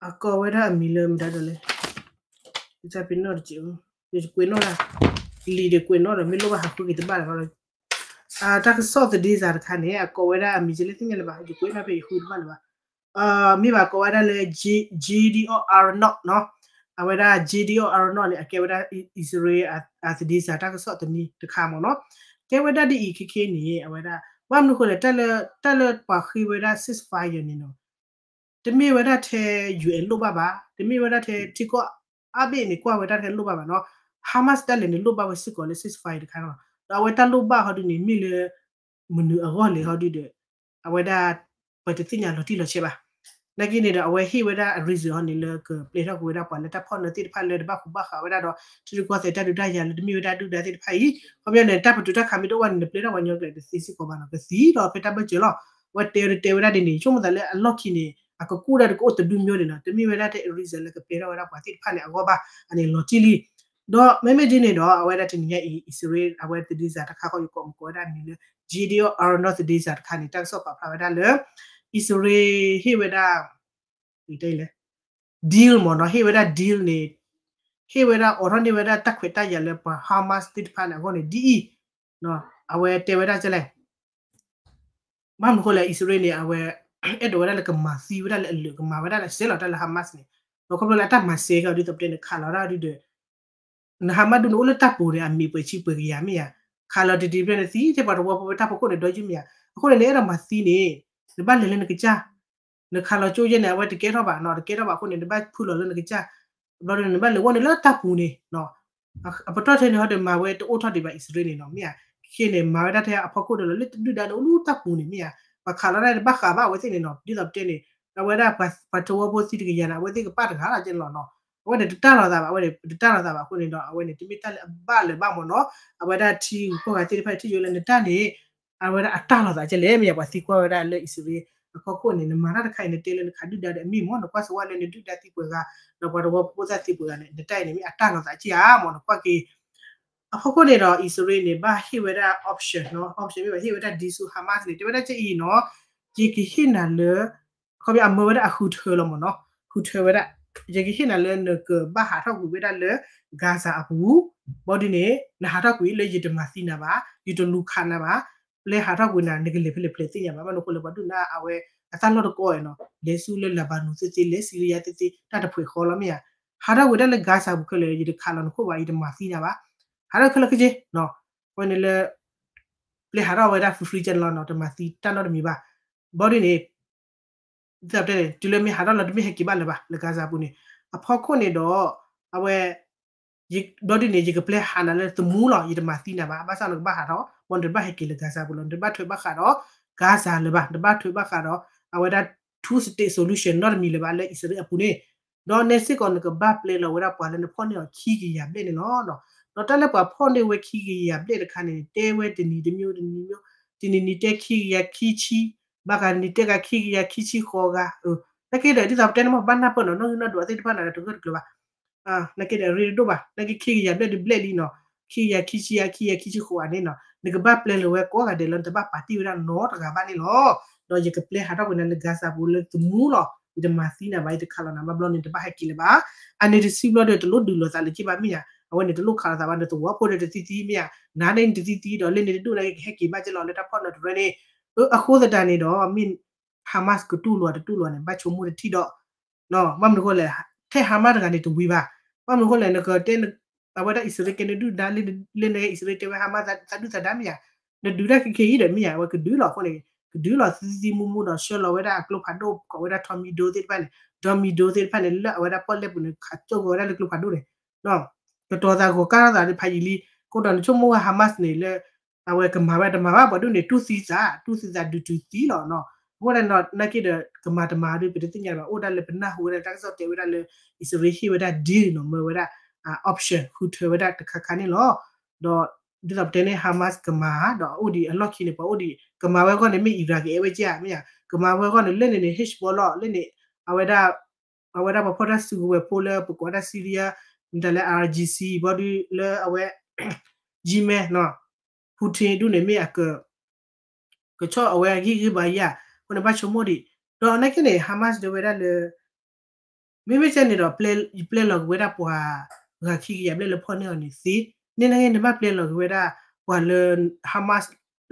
အကိးဝဲဒၣ်အမံၤလၢမတၤဒ်လဲၣ်, ယပ့ၤနီၣ်တစဲး, ယကွဲးနီၣ်ဒၣ်, လံာ်ဒီးကွဲးနီၣ်ဒီး မ့ၢ်လိၣ်ဘၣ်ဟးဃုက့ၤတဘၣ်လၢၤဘၣ်. တၢ်ကစီၣ်သဒံစၤတခါန့ၣ် အကိးဝဲဒၣ်အမံၤကလဲၣ်သ့ၣ်ညါလၢၤဘၣ်, ယကွဲးနီၣ်ဖဲယဃုတဘၣ်လၢၤဘၣ်. မ့ၢ်ဘၣ်ကိးဝဲဒၣ်လၢ J-, J D O Aharonot နီၤ. အဝဲဒၣ် J D O Aharonot န့ၣ် အကဲဝဲဒၣ်အံၣ်စရ့လး အသဒံစၤတၢ်ကစီၣ်တနံၤတခါမ့ၢ်နီၤ. ကဲဝဲဒၣ်ဒ်အံၤခဲခဲန့ၣ် အဝဲဒၣ် ဘၣ်မနုၤအဃိလဲၣ် တၢ်လၢပှၤဃ့ဝဲဒၣ် ceasefire န့ၣ်နီၤ တမ့ၢ်ဝဲဒၣ်ထဲ ယူၢ်အဲၣ် လိၣ်ဘၣ်ဘၣ်, တမ့ၢ်ဝဲဒၣ်ထဲထံကီၢ်အါဘ့ၣ်န့ၣ် ကွၢ်ဝဲဒၣ်ထဲလိၣ်ဘၣ်ဘၣ်နီၤ. Hamas တၢ်လဲၤန့ၣ် လိၣ်ဘၣ်ဝဲစ့ၢ်ကီးလၢ ceasefire တခါနီၤ. ဒီးအဝဲတၢ်လိၣ်ဘၣ်ဟီဒုန့ၣ် မ့ၢ်လၢ မနုၤအဂီၢ်လဲၣ်ဟီဒုဒီး အဝဲဒၣ် ပတသ့ၣ်ညါလီၤတံၢ်လီၤဆဲးဘၣ်. နာ်က့န့ၣ်ဒီး အဝဲဟ့ၣ်ဝဲဒၣ် reason ဟီန့ၣ်လၢကပျဲထီၣ်ကွံာ်ဝဲဒၣ်ပှၤလၢတၢ်ဖီၣ်နၢၤသ့ၣ်တဖၣ်လၢတဘၣ်ဃူဘၣ်ဃးဝဲဒၣ်ဒီး ထံရူၢ်ကီၢ်သဲးတၢ်ဒုးတၢ်ယၤလၢတမ့ၢ်ဝဲဒၣ်ဒုၣ်ဒါသ့ၣ်တဖၣ်အံၤ, ခီပညီန့ၣ် တၢ်ပတုာ်တၢ်ခးမ့ၢ်တအိၣ်ဘၣ်န့ၣ် နပျဲထီၣ်ပှၤကညီကျိာ်န့ၣ် တသ့စ့ၢ်ကီးဘၣ်နီၤ, ကသံဒီးဖဲတၢ်ဘၢၣ်စၢၤလီၤ. အဝဲတဲဝဲတဲဝဲဒၣ်ဒ်န့ၣ် ဆိကမိၣ်သးလၢအလီၢ်ခံန့ၣ် အကကူၣ်ဒၣ်တကအိၣ်တဒုမၠိန့ၣ်နီၤ, တမ့ၢ်ဝဲဒၣ်ထဲ reason လၢကပျဲထီၣ်ဝဲဒၣ်ပှၤသ့ၣ်တဖၣ်န့ၣ်အဂီၢ်ဘၣ်, အန့ၣ်လီၤတံၢ်လံ. ဒီးမ့မ့ၢ်ဒ်န့ၣ်ဒီး အဝဲဒၣ်တနံၤညါအံၤ အံၣ်စရ့လး အဝဲသဒံစၤတခါဃီ ယကိးမကိးဝဲဒၣ်အမံၤလၢ J D O Aharonot သဒံစၤတခါန့ၣ် တၢ်ကစီၣ်ပာ်ဖျါဝဲဒၣ်လၢ အံၣ်စရ့လးဟ့ၣ်ဝဲဒၣ် deal မ့ၢ်နီၤ, ဟ့ၣ်ဝဲဒၣ် deal န့ၣ် ဟ့ၣ်ဝဲဒၣ်အိးထီၣ်န့ၢ်ဝဲဒၣ်တၢ်ခွဲးတၢ်ယာ်လၢပှၤ Hamas သ့ၣ်တဖၣ်န့ၣ်အဂီၢ်န့ၣ် ဒ်အံၤ, အဝဲတဲဝဲဒၣ်ကလဲၣ် ဘၣ်မနုၤအဃိလဲၣ် အံၣ်စရ့လးန့ၣ် အဝဲ အဲၣ်ဒိးဝဲဒၣ်လၢကမၤသံဝဲဒၣ်လၢအလၢာ် ကမၤဝဲဒၣ်လၢစဲးလီၤတၢ်လၢ Hamas န့ၣ်, ဒီးခီဖျိလၢအတၢ်မၤစဲးကဒီး ဒ်သိးပတဲန့ၣ် ခးလီၤတၢ်ဒုဒီး န Hamas ဒုန့ၣ် အိၣ်လၢတၢ်ပူၤန့ၣ် အမံၤပှဲၤဆံပှဲၤကယၤမ့ၢ်ဧါ, ခးလီၤတံၢ်တံၢ်ဖဲန့ၣ်သံထဲပှၤတဝီဖိဖဲတၢ်ဖီခိၣ်န့ၣ် ဒီးယုၢ်မ့ၢ်ဧါ, အဃိန့ၣ် နအဲၣ်ဒိးမၤသံန့ၣ် နဘၣ်လဲၤလၢနကစၢ် နခးလီၤကၠိယဲၢ်န့ၣ် အဝဲတကဲထီၣ်ဘၣ်နီၤ, တကဲထီၣ်ဘၣ်အဃိန့ၣ် နဘၣ်ဖုးလီၤလၢနကစၢ်, ဘျီဒုန့ၣ် နဘၣ်လဲၤဝဲန့ၣ်လၢတၢ်ပူၤန့ၣ်နီၤ, အပတီၢ်ထဲန့ၣ်ဟီဒီးမၤဝဲတအိၣ်ထီၣ်ဒံးဘၣ်အံၣ်စရ့လးန့ၣ်နီၤ မ့ၢ်ဧါ, ခဲန့ၣ် မၤဝဲဒၣ်ထဲအဖီခိၣ်ဒီးလီၤ လၢတဒုၣ်ဒါန့ၣ်အိၣ်လၢတၢ်ပူၤန့ၣ် မ့ၢ်ဧါ, ပှၤခးလီၤတၢ်တဘၣ်ဃးဘၣ်အဝဲသ့ၣ်န့ၣ်နီၤ, ဒ်သိးပတဲန့ၣ် အဝဲဒၣ်ပှၤတဝီဖိသံတကယၤန့ၣ် အဝဲသ့ၣ်ကပာ်တဂၤလီၤကဲန့ၣ်လီၤနီၤ, အဝဲန့ၣ်တတၢ်လီၤသးဘၣ်, အဝဲန့ၣ် တတၢ်လီၤသးဘၣ်အဃိန့ၣ်ဒီး အဝဲန့ၣ်တမ့ၢ်တၢ်လၢအဘၣ်လၢၤဘၣ်မ့ၢ်နီၤ, အဝဲဒၣ်ထံဂုၤကီၢ်ဂၤသ့ၣ်တဖၣ်ထံၣ်ယိလၢနတၢ်န့ၣ် အဝဲဒၣ်အတၢ်လီၤသးကဲလဲၣ် မ့ၢ်ယပှၤသံကွၢ်ဝဲဒၣ်လၢအံၣ်စရ့လး အဖီခိၣ်န့ၣ် နမၤတၢ်တခါအံၤ နတဲလၢနခးဒုၣ်ဒါဒီးအမ့ၢ်မ့ၢ် နကွၢ်စဝါလၢနဒုၣ်ဒါသံပှဲၤဂၤ ဒီးပှၤတဝီဖိသၣ်သံပှဲၤဂၤန့ၣ် နတၢ်အံၤန့ၣ်မ့ၢ်အတၢ်လီၤသးကဲဧါမ့ၢ် နကွၢ်က့ၤ အဖီခိၣ်န့ၣ်ဒီး အံၣ်စရ့လးန့ၣ် ဘၣ်ဟ့ၣ်ဝဲဒၣ် option နီၤ, option မ့ၢ်ဘၣ်ဟ့ၣ်ဝဲဒၣ် deal ဆူ Hamas န့ၣ် တဲဝဲဒၣ်ကအံၤနီၤ, ယကဟ့ၣ်နၤလၢ ခီပညီအမၢဝဲဒၣ်အဃုထၢလီၤမ့ၢ်နီၤ, ဃုထၢဝဲဒၣ် ယကဟ့ၣ်နၤလၢနကဘၣ်ဟးထီၣ်ကွံာ်ဝဲဒၣ်လၢ Gaza အပူၤ, ဘီဒုန့ၣ် နဟးထီၣ်ကွံာ်လၢယတမၤသံနၤဘၣ်, ယတလူၤခးနၤဘၣ်, ပျဲဟးထီၣ်ကွံာ်နၤ နကလဲၤဖဲလဲၣ်ဖဲလဲၣ်သ့ၣ်ညါဘၣ်, ဘၣ်မနုၤအဃိလၢပှၤဒုၣ်နၢ်အဝဲ အတၢ်လီၢ်တကီၢ်နီၤ, လဲၤဆူလၢ Lebanon သ့ၣ်သ့ၣ် လဲၤ Syria သ့ၣ်သ့ၣ် တၢ်တဖှဲးဃီလီၤမ့ၢ်ဧါ, ဟးထီၣ်ကွံာ်ဒၣ်လၢ Gaza ပူၤခဲလၢာ် ယတခးလီၤနခိၣ်ဘၣ် ယတမၤသံနၤဘၣ်, ဟးထီၣ်ခဲလၢာ်ခဲဆ့နီၤ, အဝဲန့ၣ်လၢ ပျဲဟးထီၣ်ဝဲဒၣ် free free ကဲန့ၣ်လီၤနီၤ, တမၤသံတၢ်နီတမံၤဘၣ်, ဘီဒုန့ၣ် ဒ်သိးပတဲန့ၣ် တုၤလၢမ့ၢ်ဟးထီၣ်လီၤ တမ့ၢ်ဟဲက့ၤဘၣ်လၢၤဘၣ် လၢ Gaza ပူၤန့ၣ်, အဖီခိၣ်န့ၣ်ဒီး အဝဲ ဘျီဒုန့ၣ် ယကပျဲဟးနၤလၢသမူလီၤ, ယတမၤသံနၤဘၣ်, ဘၣ်ဆၣ်နကဘၣ်ဟးထီၣ် ဘီနတဘၣ်ဟဲက့ၤလၢ Gaza ပူၤလီၤ, နတဘၣ်ထွဲဘၣ်ဃးဒီး Gaza လၢၤဘၣ်, နတဘၣ်ထွဲဘၣ်ဃးဒီး အဝဲဒၣ် two state solution နီတမံၤလၢၤဘၣ် လၢအံၣ်စရ့လးအပူၤန့ၣ်, ဒီးနဲစ့ၢ်ကီးနကဘၣ်ပျဲလီၤဝဲဒၣ်ပှၤလၢနဖီၣ်န့ၢ်အီၤခံကယၤဘျဲၣ်န့ၣ်လီၤ. ဒီးတၢ်လၢပှၤဖီၣ်န့ၢ်ဝဲခံကယၤဘျဲၣ်တခါန့ၣ် တဲဝဲတနံၤတမံၤတနံၤမံၤ တနံၤနံၤတဲခံကယၤခံဆံ, ဘၣ်ဃးနံၤတဲကခံကယၤခံဆံဃိးဂၤ, နာ်က့ဒီးဒ်သိးပတဲန့ၣ်မ့ၢ်ဘၣ်နၢ်ပၢၢ်နီၤ နီၣ်ဂံၢ်နီၣ်ဒွးသ့ၣ်တဖၣ်န့ၣ်ဒီးတဂၢၢ်တကျၢၤဘၣ် နာ်က့ဒီးအရ့တဒိၣ်ဘၣ် နာ်က့ခံကယၤဘျဲၣ်ဒုးဘျဲၣ်လံနီၤ, ခံကယၤခံဆံယၤ ခံကယၤခံဆံဃိးဂၤန့ၣ်နီၤ နကဘၣ်ပျဲလီၤဝဲကိးဂၤဒဲးလၢနတဘၣ်ပာ်တ့ၢ်ဝဲဒၣ်နီတဂၤဘၣ်န့ၣ်လီၤ. ဒီးယကပျဲဟးထီၣ်ကွံာ်နၤလၢ Gaza ပူၤလၢသမူလီၤ, ယတမၤသံနၤဘၣ် ယတခးလီၤနၤ ဘၣ်ဘျီန့ၣ်တဘၣ်ဟဲက့ၤလၢၤဘၣ်. အန့ၣ်တဆံဘျီဒီးတလိၣ်ဒုးလိာ်သးလၢၤက့ၤဘၣ်မ့ၢ်ဧါ, အဝဲန့ၣ်တလိၣ်ခးလိာ်သးဘၣ် နသဝီဖိဒီးတသံသံမ့ၢ်ဧါ, နၤန့ၣ်နတသံသံဒီးလၢန့ၣ်တဒူၣ်န့ၣ်ကဟဲက့ၤဘၣ်က့ၤလီၤလၢတၢ်ဖီၣ်နီၤတရၢန့ၣ်, အဃိသတးန့ၣ်ဒီး မ့ၢ် Hamas ကတူၢ်လိာ်တတူၢ်လိာ်န့ၣ် ဘၣ်ဆိကမိၣ်တထံၣ်ဒီး ဘၣ်မနုၤဃိလဲၣ်, ထဲ Hamas တဂၤန့ၣ်တဝံၤဘၣ်, ဘၣ်မနုၤဃိလဲၣ် နကတဲ အဝဲဒၣ်အံၣ်စရ့လးကဲန့ၣ်ဒုၣ်ဒါလၢန့ၣ်အံၣ်စရ့လးတဲဝဲ Hamas သးဒုၣ်သးဒါမ့ၢ်ဧါ, နဒုးတၢ်ခဲခဲအံၤဒီးမ့ၢ်ဧါ အဝဲကဒုးလီၤအဃိန့ၣ် ကဒုးလီၤသံသံမူမူဒီးဆှၢလီၤဝဲဒၣ်အကျိဖးဒိၣ် ကိးဝဲဒၣ် torpedo သ့ၣ်တဖၣ်န့ၣ် torpedo သ့ၣ်တဖၣ်န့ၣ် လၢအဝဲဒၣ်ပီၣ်လဲၣ်ပူၤန့ၣ် ခးကၠိၣ်က့ၤဝဲဒၣ်လၢကျိဖးဒိၣ်န့ၣ် ကတီၤသးဂီၤကၢ်ထီၣ်သးဖးယံာ်လံ, အဃိဒီးနဆိကမိၣ်ဝဲ Hamas န့ၣ်လၢ အဝဲကမၤဝဲတမၤဘၣ်ပှၤဒ်န့ၣ် တူၢ်သံသး တူၢ်သံသးဒုးတုၤသံလီၤနီၤ, အဃိဒၣ်နာ်က့ဒီး ကမၤတမၤဒီး ပတသ့ၣ်ညါဘၣ် အိၣ်ဒၣ်လၢပနၢ်ဟူဝဲဒၣ်တၢ်ကစီၣ်တဲဝဲဒၣ်လၢ အံၣ်စရ့လးဟ့ၣ်ဝဲဒၣ် deal နီၤ မၢဝဲဒၣ် option ဃုထၢဝဲဒၣ်တခါခါန့ၣ်လီၤ. ဒီးဒ်သိးပတဲန့ၣ် Hamas ကမၤ ဒီးအိၣ်ဒံးအလီၢ်ခံန့ၣ် ပှၤအိၣ်ဒံး ကမၤဝဲအဂီၢ်န့ၣ် မ့ၢ် Iran ကအဲၣ်ဝဲက့ဧါ မ့ၢ်ဧါ ကမၤဝဲအဂီၢ်န့ၣ် လၢန့ၣ်န့ၣ် Hezbollah လၢန့ၣ် အဝဲဒၣ် အဝဲဒၣ်ပှၤဖီၣ်တၢ်စုကဝဲၤဖိလၢပကိးဝဲဒၣ် Syria မတၤလၢ IRGC ဘီဒုလၢအဝဲ Yemen နီၤ Houthi ဒူၣ်န့ၣ်မ့ၢ်အက ကဆီၣ်အဝဲအဂံၢ်ဂ့ၤဘၣ်ယၤ, အဃိန့ၣ်ဘၣ်ဆိကမိၣ်ဒံး, ဒီးနာ်က့န့ၣ် Hamas တဲဝဲဒၣ်လၢ မ့မ့ၢ်ကဲန့ၣ်ဒီး ယပျဲလီၤက့ၤဝဲဒၣ်ပှၤ ဂၤခံကယၤဘျဲၣ်လၢဖီၣ်န့ၢ်အီၤန့ၣ်သ့, န့ၣ်နာ်က့နဘၣ်ပျဲလီၤက့ၤဝဲဒၣ် ပှၤလၢ Hamas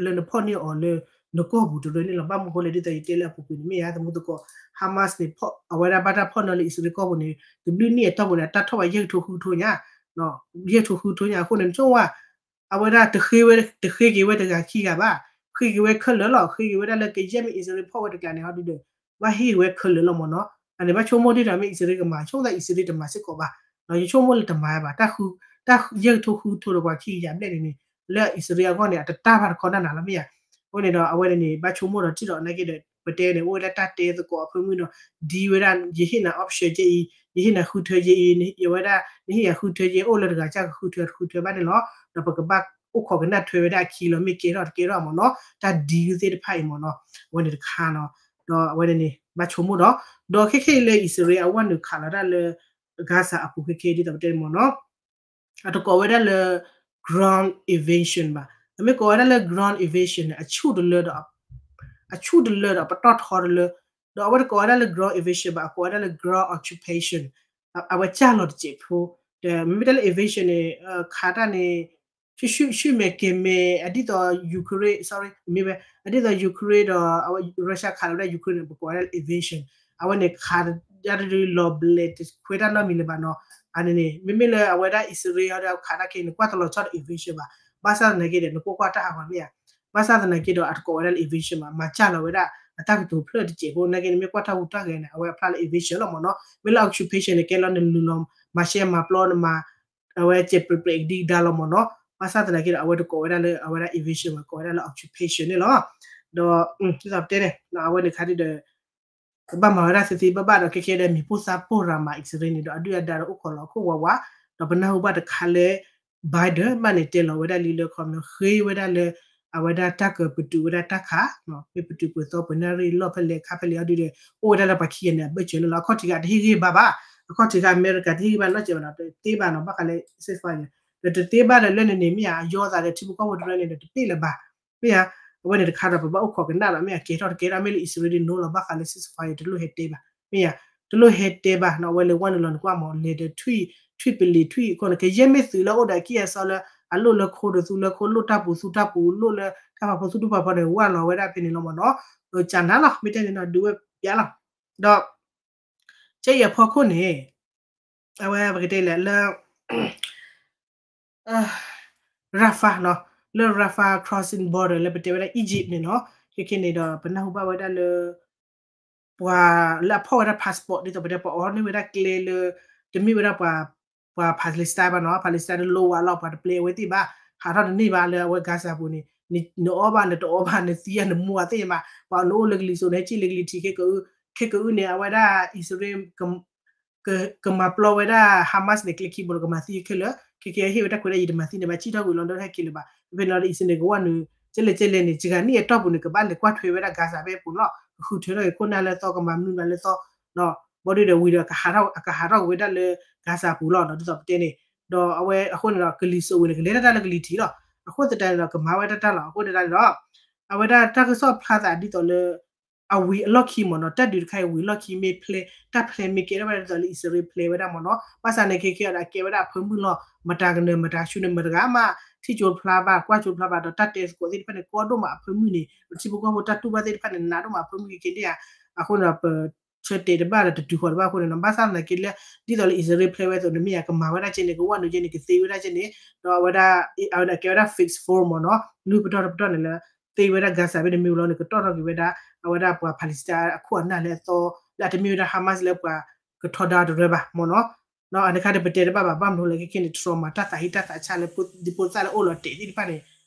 လၢနဖီၣ်န့ၢ်အီၤလၢ နကီၢ်ပူၤတရၢန့ၣ်လီၤ. ဘၣ်မနုၤဃိလဲၣ် ဒ်သိးယတဲလၢအပူၤကွံာ်န့ၣ် မ့ၢ်ဧါ သမူသကိး Hamas န့ၣ် အဝဲဒၣ်ဘၣ်တၢ်ဖီၣ်န့ၢ်လၢအံၣ်စရ့လးကီၢ်ပူၤန့ၣ် တဘျုးနံၣ်အတီၢ်ပူၤန့ၣ် အတၢ်ထီၣ်ဘၣ်ယဲၢ်ကထိဃုကထိညါ, ယဲၢ်ကထိဃုကထိညါ အဃိန့ၣ် နဆိကမိၣ်ဝဲ အဝဲဒၣ်တဃ့ဝဲ တဃ့က့ၤဝဲတဂၤခံဂၤဘၣ်, ဃ့က့ၤဝဲခဲလၢာ်လီၤ, ဃ့က့ၤဝဲဒၣ်လၢကယဲၢ်မ့ၢ်အံၣ်စရ့လးဖီၣ်ဝဲတကျါန့ၣ် ဟီဒုဒီး ဘၣ်ဟ့ၣ်ဝဲခဲလၢာ်လီၤမ့ၢ်နီၤ. အန့ၣ်ဘၣ်ဆိကမိၣ်ဒ်ဒီးမ့ၢ်အံၣ်စရ့လးကမၤ ဆိကမိၣ်သးအံၣ်စရ့လးတမၤစ့ၢ်ကီးဘၣ်, ဒီးယဆိကမိၣ်လၢတမၤဘၣ်, တၢ်ယဲၢ်ကထိဃုကထိဒီးပှၤခံကယၤဘျဲၣ်န့ၣ်န့ၣ် လၢအံၣ်စရ့လးအဂီၢ်န့ၣ် အတတၢ်ဘၣ်တခီဒၣ်နၤလီၤမ့ၢ်ဧါ. အဃိန့ၣ်ဒီးအဝဲန့ၣ်န့ၣ် ဘၣ်ဆိကမိၣ်ဒီးထံၣ်ဒီးနာ်က့ဒီး ပတဲန့ၣ် အိၣ်ဝဲဒၣ်တၢ်တဲသကိးအဖၢမုၢ်ဒီး ဒ်ဝဲဒၣ် ယဟ့ၣ်နၤ option ကဲအံၤ, ယဟ့ၣ်နၤဃုထၢကဲအံၤ, ယဝဲဒၣ် နဟ့ၣ်ယၤဃုထၢကဲ အိၣ်လၢတဂၤကဃုထၢတဃုထၢဘၣ်န့ၣ်လီၤ. ဒီးပကဘၣ်အိၣ်ခိးကနၣ်ထွဲဝဲဒၣ်အခံလီၤ မ့ၢ်ကဲထီၣ်တကဲထီၣ်မ့ၢ်နီၤ, တၢ်ဒ်သ့ၣ်တဖၣ်အံၤမ့ၢ်နီၤ, အဝဲန့ၣ်တခါနီၤ. ဒီးအဝဲန့ၣ်န့ၣ် ဘၣ်ဆိကမိၣ်ဒီး ဒီးခဲခဲအံၤလၢအံၣ်စရ့လးအဝဲနုာ်ခးလီၤတၢ်လၢ Gaza အပူၤခဲခဲအံၤဒ်သိးပတဲန့ၣ်မ့ၢ်နီၤ အတကိးဝဲဒၣ်လၢ ground invasion ဘၣ်. အမ့ၢ်ကိးဝဲဒၣ်လၢ ground invasion န့ၣ် အဆူၣ်တလၢဒီး အဆူၣ်တလၢဒီးပတီၢ်ထီတလၢ, ဒီးအဝဲတကိးဝဲဒၣ်လၢ ground invasion ဘၣ်, အကိးဝဲဒၣ်လၢ ground occupation, အဝဲစၢ်လီၤတစဲးဖိ, ဒီးမ့မ့ၢ်တၢ်လၢ invasion န့ၣ် ခးတၢ်န့ၣ် ဆူၣ်ဆူၣ်မဲာ်ကဲၤမဲာ် အဒ်သိး Ukraine, sorry မ့ၢ်ဝဲ အဒ်သိး Ukraine ဒီး Russia ခးလီၤဝဲဒၣ် Ukraine န့ၣ် ပကိးဝဲဒၣ်လၢ invasion, အဝဲန့ၣ်ခး ဒၣ်တဒုလီၤဘျဲးတခွဲတၢ်နီတမံၤလၢၤဘၣ်နီၤ. အန့ၣ်န့ၣ် မ့မ့ၢ်လၢအဝဲဒၣ်အံၣ်စရ့လးဒီးခးတၢ်ခဲအံၤန့ၣ် ကွၢ်တလီၤဆီဒီး invasion ဘၣ်. ဘၣ်ဆၣ်သနာ်က့ဒီး နကွၢ်ကွၢ်တၢ်ဟးဂီၤမ့ၢ်ဧါ. ဘၣ်ဆၣ်သနာ်က့ဒီး အတကိးဝဲဒၣ်လၢ invasion ဘၣ်, မၤစၢ်လီၤဝဲဒၣ် အတၢ်ကတိၤဖျၢၣ်တစဲးဖိ နာ်က့န့ၣ် မ့ၢ်ကွၢ်တၢ်ဟူးတၢ်ဂဲၤန့ၣ် အဝဲအဖျါလၢ invasion လီၤမ့ၢ်နီၤ. မ့ၢ်လၢ occupation န့ၣ် ကဲလီၤနလူၤလီၤ မၤရှဲမၤပျီနမၤ အဝဲစဲးပြဲးပြဲးကဒံကဒါလီၤမ့ၢ်နီၤ. ဘၣ်ဆၣ်သနာ်က့ဒီး အဝဲတကိးဝဲဒၣ်လၢအဝဲဒၣ် invasion ဘၣ်, ကိးဝဲဒၣ်လၢ occupation န့ၣ်လီၤ. ဒီး ဒ်သိးပတဲန့ၣ် အဝဲန့ၣ်ခါဒ်ဒီး ကဘၣ်မၤဝဲဒၣ်သ့သ့ဘၣ်ဘၣ်ဒီး ခဲခဲဒီး မံၤပိၢ်သးပိၢ်ရၤမး အံၣ်စရ့လးန့ၣ်ဒီး အဒုၣ်အဒါဒီးအိၣ်ခိးလီၤအခိၣ်ဝးဝး, ဒီးပနၢ်ဟူဘၣ်တခါလၢ Biden ဘၣ်န့ၣ်တဲလီၤဝဲဒၣ်လံလၢ ခီမီ ဃ့ဝဲဒၣ်လၢ အဝဲဒၣ်တၢ်ကပတုာ်ဝဲဒၣ်တၢ်ခး မ့ၢ်ပတုာ်ပှဲၤသီပှဲၤနၣ်ရံၣ်လီၢ်ဖဲလဲၣ်ခါဖဲလဲၣ်အီၤဒုဒီး အိၣ်ဝဲဒၣ်လၢပှၤခံဂၤန့ၣ် အဘၢၣ်စၢၤန့ၣ်လီၤ. အခီၣ်ထံးဂၤ တဟ့ၣ်ဂံၢ်ဘါဘၣ်, အခီၣ်ထံးဂၤ အမဲရကၤ တဟ့ၣ်ဂံၢ်ဘါနီတစဲးဘၣ်နီၤ, တသ့ဘၣ်နီၤ, ဘၣ်ဃးလၢ ceasefire ဒီးတသ့ဘၣ်ဒီးလၢန့ၣ်န့ၣ် မ့ၢ်ဧါ အယီသးဒီးထံဖိကီၢ်ဖိတရၢန့ၣ်ဒီးတပ့ၢ်လၢၤဘၣ်, မ့ၢ်ဧါ, အဝဲန့ၣ်တခါဒီးပဘၣ်အိၣ်ခိးကနၣ်ဒီး မ့ၢ်အကဲထီၣ်တကဲထီၣ် မ့ၢ်လၢအံၣ်စရ့လးဒ်နိလီၤ ဘၣ်ဃးလၢ ceasefire တလိၣ်ဟဲတဲဘၣ်, မ့ၢ်ဧါ, တလိၣ်ဟဲတဲဘၣ်နီၤ, အဝဲလဲၤဝဲနုာ်လီၤနကွၢ်မး လဲၤဒီးထွံၣ် ထွံၣ်ပလံၤထွံၣ်အခိၣ်န့ၣ် ကယဲၢ်မ့ၢ်သုးလၢအိၣ်ဒီးအကံၢ်အစီလၢ အလိၣ်လၢခိဒီးသူလၢခိ လိၣ်တၢ်ပူၤသူတၢ်ပူၤ လိၣ်လၢတၢ်ဖးဖိသူတၢ်ဖးဖိန့ၣ် ဝၢ်လီၤဝဲဒၣ်ဖဲန့ၣ်လီၤမးနီၤ, ကနၤလီၤ မ့ၢ်တဲန့ၣ်နီၤ ဒုးဝဲပျးလီၤ, ဒီး ကဲအံၤအဖီခိၣ်န့ၣ် အဝဲပကတဲလဲၣ်လၢ Rafah နီၤ, လၢ Rafah crossing border လၢပတဲဝဲဒၣ် Egypt န့ၣ်နီၤ, ခဲခဲန့ၣ်ဒီး ပနၢ်ဟူဘၣ်ဝဲဒၣ်လၢ ပှၤလၢအဖီၣ်ဝဲဒၣ် passport ဒ်သိးပတဲ ပှၤအီန့ၢ်ဝဲဒၣ်ကျဲလၢ တမ့ၢ်ဝဲဒၣ်ပှၤ ပှၤ Palestine ဘၣ်နီၤ, Palestine တလိၣ်ဝဲလီၤ ပှၤတပျဲအဝဲသ့ၣ်ဘၣ်, ဟးထီၣ်တန့ၢ်ဘၣ်လၢအဝဲ Gaza ပူၤန့ၣ်, နအီဘၣ် နတအီဘၣ် နသံဧါ နမူဧါသ့ၣ်မး, ပှၤနအိၣ်လၢကလံၤစိးန့ၣ် ဟဲကံၣ်လၢကလံၤထံး ခဲကအု, ခဲကအုန့ၣ် အဝဲဒၣ်အံၣ်စရ့လး က ကမၤပျီဝဲဒၣ် Hamas န့ၣ် ကျဲခံဘိန့ၣ် ကမၤသံခဲလၢာ်, ခဲကဲဟ့ၣ်ဝဲတၢ်ခွဲးဒၣ် ယတမၤသံန့ၣ်ဘၣ် စံၣ်ထီၣ်ကွံာ်လီၤဒီးဟဲက့ၤလၢၤဘၣ်. ဖဲန့ၣ်ဒီး အံၣ်စရ့လးန့ၣ် ကဝၢ်နုာ် ကဲလဲၣ်ကဲလဲၣ်န့ၣ် စှၤနံၣ်အတီၢ်ပူၤန့ၣ် ကဘၣ်လဲၤကွၢ်ထွဲဝဲဒၣ် Gaza ဖဲပူၤလီၤ. ကဃုထၢထီၣ်က့ၤခိၣ်နၢ်လၢသီ ကမၤမနုၤမနုၤလၢသီ, ဘီဒုဒီးဝံၤဒီး အကဟးထီၣ်က့ၤဝဲဒၣ်လၢ Gaza ပူၤလီၤ ဒ်သိးပတဲန့ၣ်. ဒီးအဝဲအဃိန့ၣ်ဒီး ကလံၤစိးဝံၤန့ၣ် ကလဲၤတၢ်တၢ်လၢကလံၤထံးလီၤ. အဃိသတးန့ၣ်ဒီး ကမၤဝဲတၢ်တၢ်လီၤ. အဃိသတးန့ၣ်ဒီး အဝဲဒၣ်တၢ်ကစီၣ်ဖျါသးဒ်သိးလၢ အဝံၤအလီၢ်ခံမ့ၢ်နီၤ, တၢ်ဒုးတခါအံၤဝံၤအလီၢ်ခံ မ့ၢ်ဖျဲ တၢ်ဖျဲမ့ၢ်ကဲထီၣ်ဝဲဒၣ်ဒ်သိးလၢအံၣ်စရ့လးဖျဲဝဲဒၣ်မ့ၢ်နီၤ, ဘၣ်ဆၣ်န့ၣ် ခဲကဲဒီးအကဲဝဲဒၣ်အဖၢမုၢ်လီၤ. မတၤကနၢၤ မတၤဆူန့ၣ် မတဂၤမး ထံၣ်ကၠိတဖျါဘၣ် ကွၢ်ကၠိတဖျါဘၣ်ဒီး တၢ်တဲသကိးသ့ၣ်တဖၣ်န့ၣ် ကီဒိၣ်မးအဖၢမုၢ်န့ၣ် ပထံဖိကီၢ်ဖိတၢ်တူၢ်ဘၣ်သ့ၣ်တဖၣ်န့ၣ် နးဒိၣ်မးအဖၢမုၢ်က့ၤက့ၤဒ်ဧါ. အဃိန့ၣ်ဒီး ပဆၢတဲာ်တဘၣ်ဒီးတတုၤဃီၤတဘၣ်အဃိန့ၣ်နီၤ, ဘၣ်ဆၣ်သနာ်က့လၢ ဒ်သိးလၢအံၣ်စရ့လးဖျဲဝဲအသိးန့ၣ် မ့ၢ်ဧါ ကမၤဝဲဒၣ်ကဲန့ၣ် ကဝၢ်နုာ်ကဲန့ၣ် ကသ့ဝဲဒၣ်ကဲန့ၣ်, ဒီးအဝဲဒၣ် အဝဲဒၣ်ကဲဝဲဒၣ် fixed four မ့ၢ်နီၤ, လုၢ်ပတီၢ်တပတီၢ်န့ၣ်လၢ သ့ဝဲဒၣ် Gaza ဖဲန့ၣ်မ့ၢ်ဝံၤလီၤန့ၣ် ကတီၢ်ထီၣ်က့ၤဝဲဒၣ် အဝဲဒၣ်ပှၤ Palestine အခိၣ်အနၢ်လၢအသီ လၢအတမ့ၢ်ဝဲဒၣ် Hamas လၢပှၤကထီဒါတရၢဘၣ်မ့ၢ်နီၤ. ဒီးအန့ၣ်ခါတပတဲတဘၣ်ဘၣ် ဘၣ်မနုၤလဲၣ် ခဲကဲန့ၣ် trauma တၢ်သးဟ့တၢ်သးဆါလၢ ဒ်ဖိသၣ်လၢအိၣ်လီၤတဲာ်သ့ၣ်တဖၣ်န့ၣ်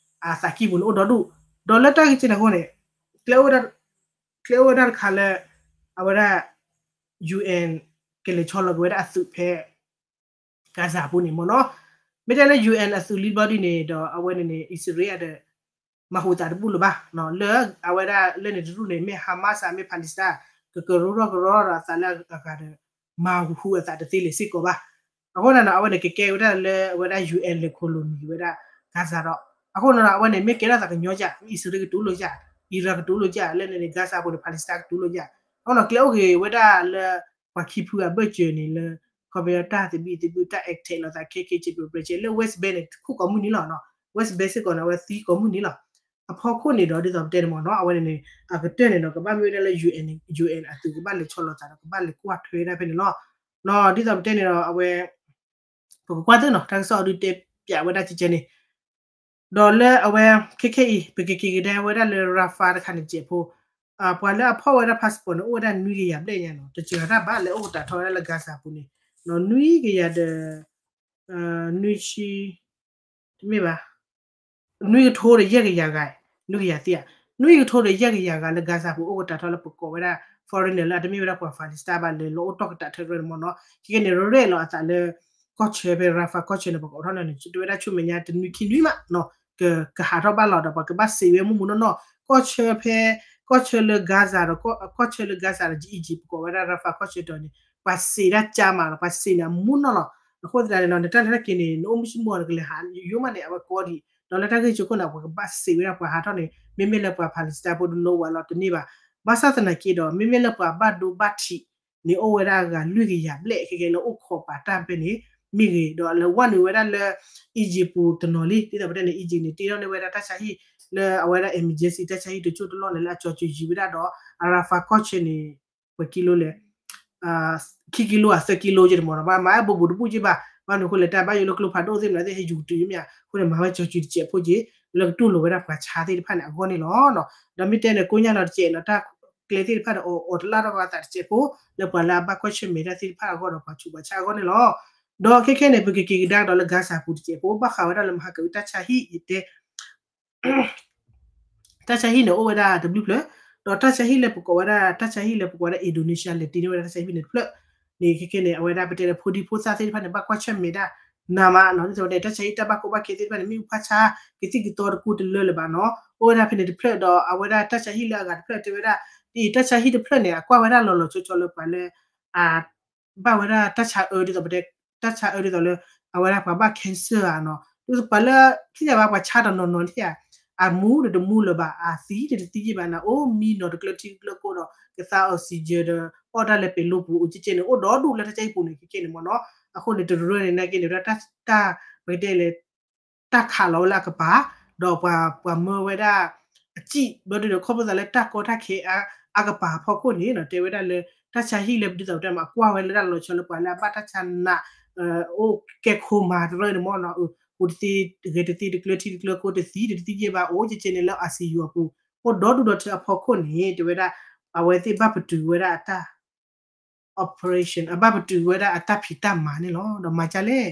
အသးကံၢ်ပူၤန့ၣ်အိၣ်ဒီဒူၣ်, ဒီးလၢတၢ်ဂ့ၢ်ကဲန့ၣ်အဃိန့ၣ် ကျဲအိၣ်ဝဲဒၣ်တခါလၢ အဝဲဒၣ် UN ကလဲၤဆီလီၤက့ၤဝဲဒၣ်အသုးဖဲ Gaza အပူၤန့ၣ်မ့ၢ်နီၤ, မ့ၢ်တဲလၢ UN အသုးလံဘျီဒ်န့ၣ်ဒီး အဝဲန့ၣ်န့ၣ် အံၣ်စရ့လးဒီး မၤဟူးသးတဘူၣ်လၢၤဘၣ်, လၢအဝဲဒၣ်လၢန့ၣ်တရူၢ်န့ၣ် မ့ၢ် Hamas မ့ၢ် Palestine ကကရၢထီၣ်ကရၢထီၣ်ဒီးအသးလၢအဂၤဒီး မၤဟူးအသးတသ့လၢၤစ့ၢ်ကီးဘၣ်. အဃိန့ၣ်ဒီး အဝဲန့ၣ်ကကဲဝဲဒၣ်လၢအဝဲဒၣ် UN လဲၤခိၣ်လိာ်နုာ်ဝဲဒၣ် Gaza ဒီး အဃိန့ၣ်ဒီး အဝဲန့ၣ်မ့ၢ်ကဲထီၣ်သးကညီယါ အံၣ်စရ့လးကတူၢ်လိာ်ယါ, အံၣ်စရ့လးကတူၢ်လိာ်ယါ, လၢန့ၣ်န့ၣ် Gaza ပူၤန့ၣ် Palestine ကတူၢ်လိာ်ယါ, အဃိန့ၣ် ကျဲအိၣ်ဂ့ၤဝဲဒၣ်လၢ ပှၤခံဖုအဘၢၣ်စၢၤန့ၣ်လၢ ခီပညီတၢ်သဘံၣ်သဘုၣ် တၢ် attack လိာ်သးခဲခဲ ကဲပျဲပျဲ လၢ West Bank န့ၣ် ခိၣ်ကိးမုၢ်နံၤလီၤ, West Bank စ့ၢ်ကီးန့ၣ် အဝဲသံကိးမုၢ်နံၤလီၤ. အဖီခိၣ်န့ၣ်ဒီး ဒ်သိးပတဲန့ၣ်မ့ၢ်နီၤ အဝဲန့ၣ်န့ၣ် အကတၢၢ်န့ၣ်ဒီး ကဘၣ်မ့ၢ်ဝဲဒၣ်လၢ UN UN အသုးကဘၣ်လဲၤဆီလီၤသးဒီး ကဘၣ်လဲၤကွၢ်ထွဲဝဲဒၣ်ဖဲန့ၣ်လီၤ. ဒ်သိးပတဲန့ၣ်ဒီး အဝဲ ပကကွၢ်သ့နီၤ တၢ်ကစီၣ်အဒုးတဲပၠးဝဲဒၣ်ကဲကဲန့ၣ် ဒီးလၢအဝဲ ခဲခဲအံၤ ပကက့ၤကဒါဝဲဒၣ်လၢ Rafah တခါန့ၣ်စဲးဖိ, ပှၤလၢအဖီၣ်ဝဲဒၣ် passport န့ၣ် အိၣ်ဝဲဒၣ်နွံကယၤဘျဲၣ်ညါနီၤ, တစှၤတၢ်ဘၣ်လၢအိၣ်ကတၢ်ထီဝဲဒၣ်လၢ Gaza ပူၤန့ၣ်, နွံကယၤဒီး နွံဆံ တမ့ၢ်ဘၣ် နွံကထိဒီးယဲၢ်ကယၤဂၤ, နွံကယၤသံဧါ, နွံကထိဒီးယဲၢ်ကယၤဂၤလၢ Gaza ပူၤအိၣ်ကတၢ်ထီလၢပကိးဝဲဒၣ် foreigner လၢအတမ့ၢ်ဝဲဒၣ်ပှၤ Palestine ဘၣ် လဲၤလီၤအိၣ်တီၢ်ကတၢ်ထီတရၢန့ၣ်မ့ၢ်နီၤ, ခဲကဲန့ၣ် ရဲၣ်လီၤအသးလၢ ကီၢ်ဆၢဖဲ Rafah ကီၢ်ဆၢန့ၣ် ပကိးထီၣ်န့ၣ် တဝဲဒၣ်ဆူမဲာ်ညါတနွံခံနွံမးနီၤ, က ကဟးထီၣ်ဘၣ်လီၤဒီး ပှၤကဘၣ်စံးဝဲမုၢ်မုၢ်နီၢ်နီၢ်, ကီၢ်ဆၢဖဲ ကီၢ်ဆၢလၢ Gaza ဒီး ကီၢ်ဆၢလၢ Gaza ဒီး Egypt ပကိးဝဲဒၣ် Rafah ကီၢ်ဆၢတီၤန့ၣ် ပှၤစံးဒၣ်ကါမးနီၤ, ပှၤစံးန့ၣ်အမုၢ်နီၢ်လီၤ. အဃိသတးန့ၣ်နီၤ နတၢ်လဲၤတၢ်က့ၤန့ၣ် နအိၣ်မုၢ်ဆ့ၣ်မုၢ်ဂီၤန့ၣ် ကလဲၤဟးယိယိမးန့ၣ် အဝဲကီဒံး, ဒီးလၢတၢ်ဂ့ၢ်ကၠိခိၣ်န့ၣ် ပှၤကဘၣ်စံးဝဲဒၣ်ပှၤဟးထီၣ်န့ၣ် မ့မ့ၢ်လၢပှၤ Palestine ဖိတလိၣ်ဝဲလီၤတန့ၢ်ဘၣ်. ဘၣ်ဆၣ်သနာ်က့ဒီး မ့မ့ၢ်လၢပှၤဘၣ်ဒိဘၣ်ထံးန့ၣ် အိၣ်ဝဲဒၣ်အဂၤလွံၢ်ကယၤဘျဲၣ် ခဲကဲလၢအိၣ်ခိးပာ်တၢ်ဖဲန့ၣ် မ့ၢ်ဂ့ၤ ဒီးလဲၤဝဲနုာ်ဝဲဒၣ်လၢ Egypt ပူၤတနီၤလံ, ဒ်သိးပတဲန့ၣ် Egypt န့ၣ် တ့ထီၣ်န့ၢ်ဝဲဒၣ်တၢ်ဆါဟံၣ်လၢအဝဲဒၣ် emergency တၢ်ဆါဟံၣ်တစိၢ်တလီၢ်န့ၣ် လၢအကၠီၤစၢၤယံၤဝဲဒၣ်ဒီး Rafah ကီၢ်ဆၢန့ၣ် ပှဲၤကံလိလဲၣ် ခံကံလိဧါ သၢကံလိက့န့ၣ်မ့ၢ်နီၤ, ဘၣ်မၤအဲၣ်ဘူးဘူးတဘူၣ်က့ဘၣ်, ဘၣ်မနုၤအဃိလဲၣ် တၢ်ဘၣ်ယိၣ်လၢကျိဖးဒိၣ်သ့ၣ်မနုၤသ့ၣ် ဟဲယူၤကတုၤမ့ၢ်ဧါ, အဃိန့ၣ် မၤဝဲကၠီၤစၢၤတစဲးဖိက့ လၢကတူၢ်လိာ်ဝဲဒၣ်ပှၤဆါသ့ၣ်တဖၣ်န့ၣ်အဂီၢ်န့ၣ်လီၤ. ဒီးမ့ၢ်တဲန့ၣ် ကိညါလီၤတစဲးနီၤ တၢ်ကျဲသ့ၣ်တဖၣ်ဒီး အီၣ်တလၣ်ထီၣ်အသးတစဲးဖိ လၢပှၤလၢအဘၣ်ကွၢ်ဆၢၣ်မဲာ်တၢ်သ့ၣ်တဖၣ်အဂီၢ်ဒီးပှၤဆူးပှၤဆါအဂီၢ်န့ၣ်လီၤ. ဒီးခဲခဲန့ၣ် ပကက့ၤကဒါကဒီးလၢ Gaza ပူၤတစဲးဖိ ဘၣ်ဃးဝဲဒၣ်လၢမဟါကအု တၢ်ဆါဟံၣ်တဲ တၢ်ဆါဟံၣ်န့ၣ် အိၣ်ဝဲဒၣ်တဘျုးဖျၢၣ်, ဒီးတၢ်ဆါဟံၣ်လၢပကိးဝဲဒၣ် တၢ်ဆါဟံၣ်လၢပကိးဝဲဒၣ် Indonesia လဲၤတ့န့ၢ်ဝဲဒၣ်တၢ်ဆါဟံၣ်ဖဲန့ၣ်တဖျၢၣ်န့ၣ် ခဲခဲန့ၣ် အဝဲဒၣ်ပတဲလၢဖိဒံဖိသၣ်သ့ၣ်တဖၣ်န့ၣ် ဘၣ်ကွၢ်ဆၢၣ်မဲာ်ဒၣ်နးမးနီၤ, ဒ်သိးပတဲ တၢ်ဆါဟံၣ်တၢ်ဘၣ်ကိးဘၣ်ခဲသ့ၣ်တဖၣ်န့ၣ် မ့ၢ်ဖးဆါ ကသံၣ်ကသီတကူတလၢလၢၤဘၣ်နီၤ, အိၣ်ဝဲဒၣ်ဖဲန့ၣ်တဖျၢၣ်ဒီး အဝဲဒၣ်တၢ်ဆါဟံၣ်လၢအဂၤတဖျၢၣ်တဲဝဲဒၣ် တၢ်ဆါဟံၣ်တဖျၢၣ်န့ၣ် အကွၢ်ဝဲဒၣ်လီၤလီၤဆီဆီလၢပှၤလၢ ဘၣ်ဝဲဒၣ်တၢ်ဆါအၢဒ်သိးပတဲ တၢ်ဆါအၢဒ်သိးလၢ အဝဲဒၣ်ပှၤဘၣ် cancer ဧါနီၤ, ဒ်သိးပှၤလၢ သ့ၣ်ညါဘၣ်ပှၤဆါတနီၤနီၤန့ၣ်ဧါ, အမူတမူလၢၤဘၣ် အသံတသံယ့ၢ်ဘၣ်န့ၣ် အိၣ်မံနီၤတကျၢထံတကျၢကိဒီး ကသါ oxygen ဒီး အီၣ်တၢ်လၢပဲၤလိပူၤ အိၣ်ကကဲန့ၣ် အိၣ်ဒီဒူၣ်လၢတၢ်ဆါဟံၣ်ပူၤန့ၣ် ခဲခဲန့ၣ်မ့ၢ်နီၤ, အဃိန့ၣ် တရၢန့ၣ် နာ်က့န့ၣ် တၢ် ပကတဲလဲၣ် တၢ်ခးလီၤဝဲလၢအကပၤ, ဒီးပှၤ ပှၤမၢဝဲဒၣ် အစံၣ် ဘျီဒုဒီး ခီဖျိသးလၢတၢ်ကီတၢ်ခဲအါကပၤအဖီခိၣ်န့ၣ်နီၤ တဲဝဲဒၣ်လၢ တၢ်ဆါဟံၣ်လၢပဒ်သိးပတဲမး အကွၢ်ဝဲလၢတၢ်လီၤဆီလၢပှၤလၢအဘၣ်တၢ်ဆါနး အိၣ်ကဲခိမၤတရၢန့ၣ်မ့ၢ်နီၤ, အိၣ်တသ့ ဂဲၤတသ့ တကျၢထံတကျၢကိ တသံတသံယ့ၢ်ဘၣ် အိၣ်ကကဲန့ၣ်လၢ ICU အပူၤ အိၣ်ဒီဒူၣ်ဒီထၢအဖီခိၣ်န့ၣ် တဲဝဲဒၣ် အဝဲသ့ၣ်ဘၣ်ပတုာ်ဝဲဒၣ်အတၢ် operation အဘၣ်ပတုာ်ဝဲဒၣ်အတၢ်ဖံးတၢ်မၤန့ၣ်လီၤ. ဒီးမၤဒ်လဲၣ်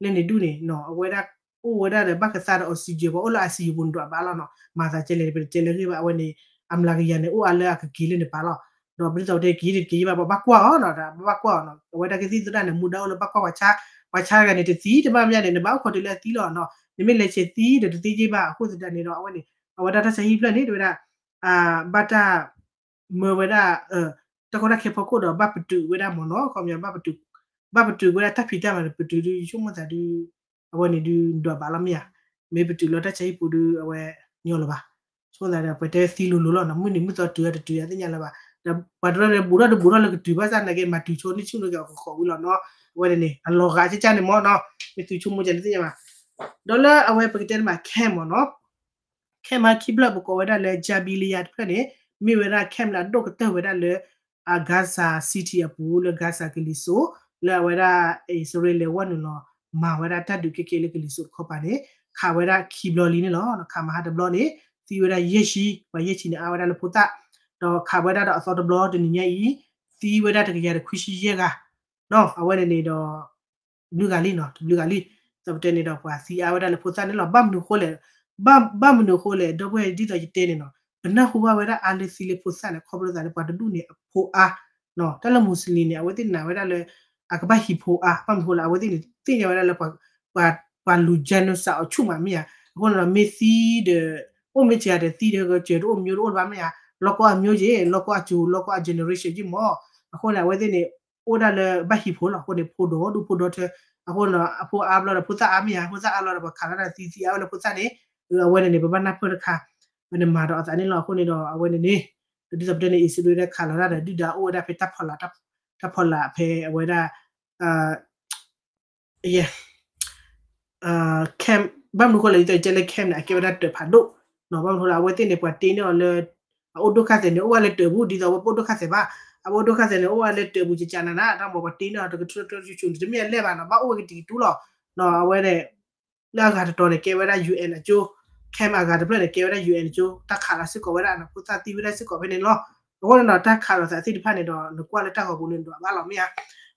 လၢန့ၣ်ဒူၣ်န့ၣ်နီၤ အဝဲဒၣ် အိၣ်ဝဲဒၣ်ဒီးဘၣ်ကသါဒီး oxygen ပှၤအိၣ်လၢ ICU ပူၤန့ၣ်ဒွးဘၣ်လီၤနီၤ, မၤသးဒ်လဲၣ် ပတဲလၢဂ့ၢ်ဘၣ် အဝဲန့ၣ် အမျးကယၤန့ၣ် အိၣ်အါလၢအကက့ၤလၢန့ၣ်ပၤလီၤ. ဒီးပဒ်သိးပတဲက့ၤတက့ၤယဘၣ် ပဘၣ်ကွၢ်အီၤနီၤ, ပဘၣ်ကွၢ်အီၤနီၤ, အဝဲဒၣ်ကသံၣ်သရၣ်န့ၣ် မူဒါအိၣ်လၢဘၣ်ကွၢ်ပှၤဆါ, ပှၤဆါတဂၤန့ၣ်တသံတဘၣ်မ့ၢ်န့ၣ် နဘၣ်အိၣ်ခိးတုၤလၢအသံလီၤနီၤ, နမ့ၢ်လဲၤဆဲးသံဒီးတသ့က့ဘၣ် အဃိသတးန့ၣ်ဒီး အဝဲန့ၣ် အဝဲဒၣ်တၢ်ဆါဟံၣ်ဖျၢၣ်န့ၣ် တဝဲဒၣ် ဘၣ်တၢ် မၢဝဲဒၣ် တၢ်ကီတၢ်ခဲဖီခိၣ်ဒီးဘၣ်ပတုာ်ဝဲဒၣ်မ့ၢ်နီၤ, ခီပညီ ဘၣ်ပတုာ်ဝဲဒၣ်တၢ်ဖံးတၢ်မၤဒီး ပတုာ်ဒုးယဆိကမိၣ်သးဒုး အဝဲန့ၣ်ဒုးဒွးဘၣ်လီၤမ့ၢ်ဧါ, မ့ၢ်ပတုာ်လီၤတၢ်ဆါဟံၣ်ပူၤဒုး အဝဲညီလၢၤဘၣ်, ဆိကမိၣ်သးဒီး ပှၤတဲသံလိၤလိၤလီၤနီၤ, မုၢ်နံၤမုၢ်သီတုၤအတတုၤအသ့ၣ်ညါလၢၤဘၣ်, ဒီးပှၤတရၢန့ၣ် ဘူးထီၣ်တဘူးထီၣ်လၢကတုၤဘၣ်ဆၣ်နာ်က့ မၤတုၤဆိန့ၢ်ဆူၣ်န့ၢ်က့ၤအကဃီၤဝံၤလီၤနီၤ, အဝဲန့ၣ်န့ၣ် အလီၤဂာ်ကၢ်ကၢ်န့ၣ်မ့ၢ်နီၤ, မ့ၢ်သုဆိကမိၣ်ကဲန့ၣ်သ့ၣ်ညါဘၣ်, ဒီးလၢအဝဲပကတဲန့ၣ်ဘၣ် camp မ့ၢ်နီၤ camp မးခံဖျၢၣ်ပကိးဝဲဒၣ်လၢ Jabalia တဖျၢၣ်န့ၣ် မ့ၢ်ဝဲဒၣ် camp လၢအဒိၣ်ကတၢၢ်ဝဲဒၣ်လၢ အ Gaza City အပူၤ လၢ Gaza ကလံၤစိး လၢအဝဲဒၣ် အံၣ်စရ့လးလဲၤဝဲနုာ်လီၤ မၤဝဲဒၣ်တၢ်ဒုးကဲကဲလၢကလံၤစိးတခီပၤန့ၣ် ခးဝဲဒၣ်ခံဘျီလံန့ၣ်လီၤ. ခးမဟါတဘျီန့ၣ် သံဝဲဒၣ်ယဲၢ်ဆံ, ပှၤယဲၢ်ဆံန့ၣ် အါဝဲဒၣ်လၢဖိသၣ်, ဒီးခးဝဲဒၣ်ဒီးအသီတဘျီတနံၤညါအံၤ သံဝဲဒၣ်တကယၤတခွံဆံယဲၢ်ဂၤ အဝဲန့ၣ်န့ၣ်ဒီး ဘျုးဂၤလံနီၤ, တဘျုးဂၤလံ, ဒီးပတဲန့ၣ်ဒီးပှၤသံအါဝဲဒၣ်လၢဖိသၣ်န့ၣ်လီၤ. ဘၣ်မနုၤဃိလဲၣ်, ဘၣ်မနုၤဃိလဲၣ်, ဒီပုၢ်ဝဲၢ်ဒ်သိးယတဲန့ၣ်နီၤ, ပနၢ်ဟူဘၣ်ဝဲဒၣ်အါလၢသံလၢဖိသၣ်န့ၣ် ခီဖျိသးလၢပှၤတဒူၣ်န့ၣ်အဖိအါ, တၢ်လၢ Muslim န့ၣ် အဝဲသ့ၣ်နာ်ဝဲဒၣ်လၢ အကဘၣ်ဟံးဖိအါ, ဘၣ်မနုၤဃိလဲၣ် အဝဲသ့ၣ်န့ၣ် သ့ၣ်ညါဝဲဒၣ်လၢ ပှၤလူၤ genocide အီၤဆူၣ်မးမ့ၢ်ဧါ, အဃိန့ၣ်ဒီး မ့ၢ်သံဒီး အိၣ်မ့ၢ်စှၤဒီးသံဒီး ကစၢၤတအိၣ် မျိုး တအိၣ်လၢၤဘၣ်မ့ၢ်ဧါ, လီၢ်ကီၢ်အ မျိုး က့ၤ လီၢ်ကီၢ်အ ကၠိၤ လီၢ်ကီၢ်အ generation က့ၤမ့ၢ်, အဃိန့ၣ် အဝဲသ့ၣ်န့ၣ် အိၣ်ဒၣ်လၢဘၣ်ဟံးဖိလီၤ. အဃိန့ၣ် ဖိဒီးဒူၣ်ဖိဒီထၢ, အဃိန့ၣ်ဒီး အဖိအါဘျီဒီး ဖိသၣ်အါမ့ၢ်ဧါ, ဖိသၣ်အါဘျီဒီး ပှၤခးလီၤတၢ်သံသံအါဝဲလၢဖိသၣ်န့ၣ်, အဝဲန့ၣ်န့ၣ် ပဘၣ်နၢ်ပၢၢ်တခါ, ပနမၤဒီးအသးန့ၣ်လီၤ. အဃိန့ၣ်ဒီး အဝဲန့ၣ်န့ၣ် ဒ်သိးပတဲန့ၣ် အံၣ်စရ့လးခးလီၤတၢ်ဒီး ဒုၣ်ဒါအိၣ်ဝဲဒၣ်ဖဲတၢ်ဖီလာ်, တၢ်ဖီလာ်ဖဲအဝဲဒၣ် camp, ဘၣ်မနုၤဃိလဲၣ် ဒ်သိးယတဲလၢ camp န့ၣ် အကဲဝဲဒၣ်တၢးဖးဒိၣ်, ဘၣ်မနုၤဃိလဲၣ် အဝဲသ့ၣ်န့ၣ် ပှၤတ့န့ၢ်အီၤလၢ အအိၣ်ဒိၣ်ခါသဲးန့ၣ် အိၣ်ဝဲလၢတၢးပူၤ ဒ်သိးအဝဲပအိၣ်ဒိၣ်ခါသဲးဘၣ်, အဝဲအိၣ်ဒိၣ်ခါသဲးန့ၣ် အိၣ်ဝဲလၢတၢးပူၤ ကကနန တၢ်မ့ၢ်ပှၤတ့န့ၢ်အီၤတကထြၢထြၢဆူၣ်ဆူၣ်န့ၣ် တမ့ၢ်အလဲၢ်ဘၣ်နီၤ, ဘၣ်အိၣ်ဝဲကတံာ်ကတူၤလီၤ. အဝဲန့ၣ် လၢအဂၤတတီၤန့ၣ် ကဲဝဲဒၣ် UN အကၠိ, camp အဂၤတဖျၢၣ်န့ၣ် ကဲဝဲဒၣ် UN အကၠိ, တၢ်ခးလီၤစ့ၢ်ကီးဝဲဒၣ် ဖိသၣ်သံဝဲဒၣ်စ့ၢ်ကီးဖဲန့ၣ်လီၤ. အဃိန့ၣ်ဒီး တၢ်ခးလီၤသးသ့ၣ်တဖၣ်န့ၣ်ဒီး နကွၢ်လၢတၢ်ဂီၤပူၤန့ၣ် ဒွးဘၣ်လီၤမ့ၢ်ဧါ,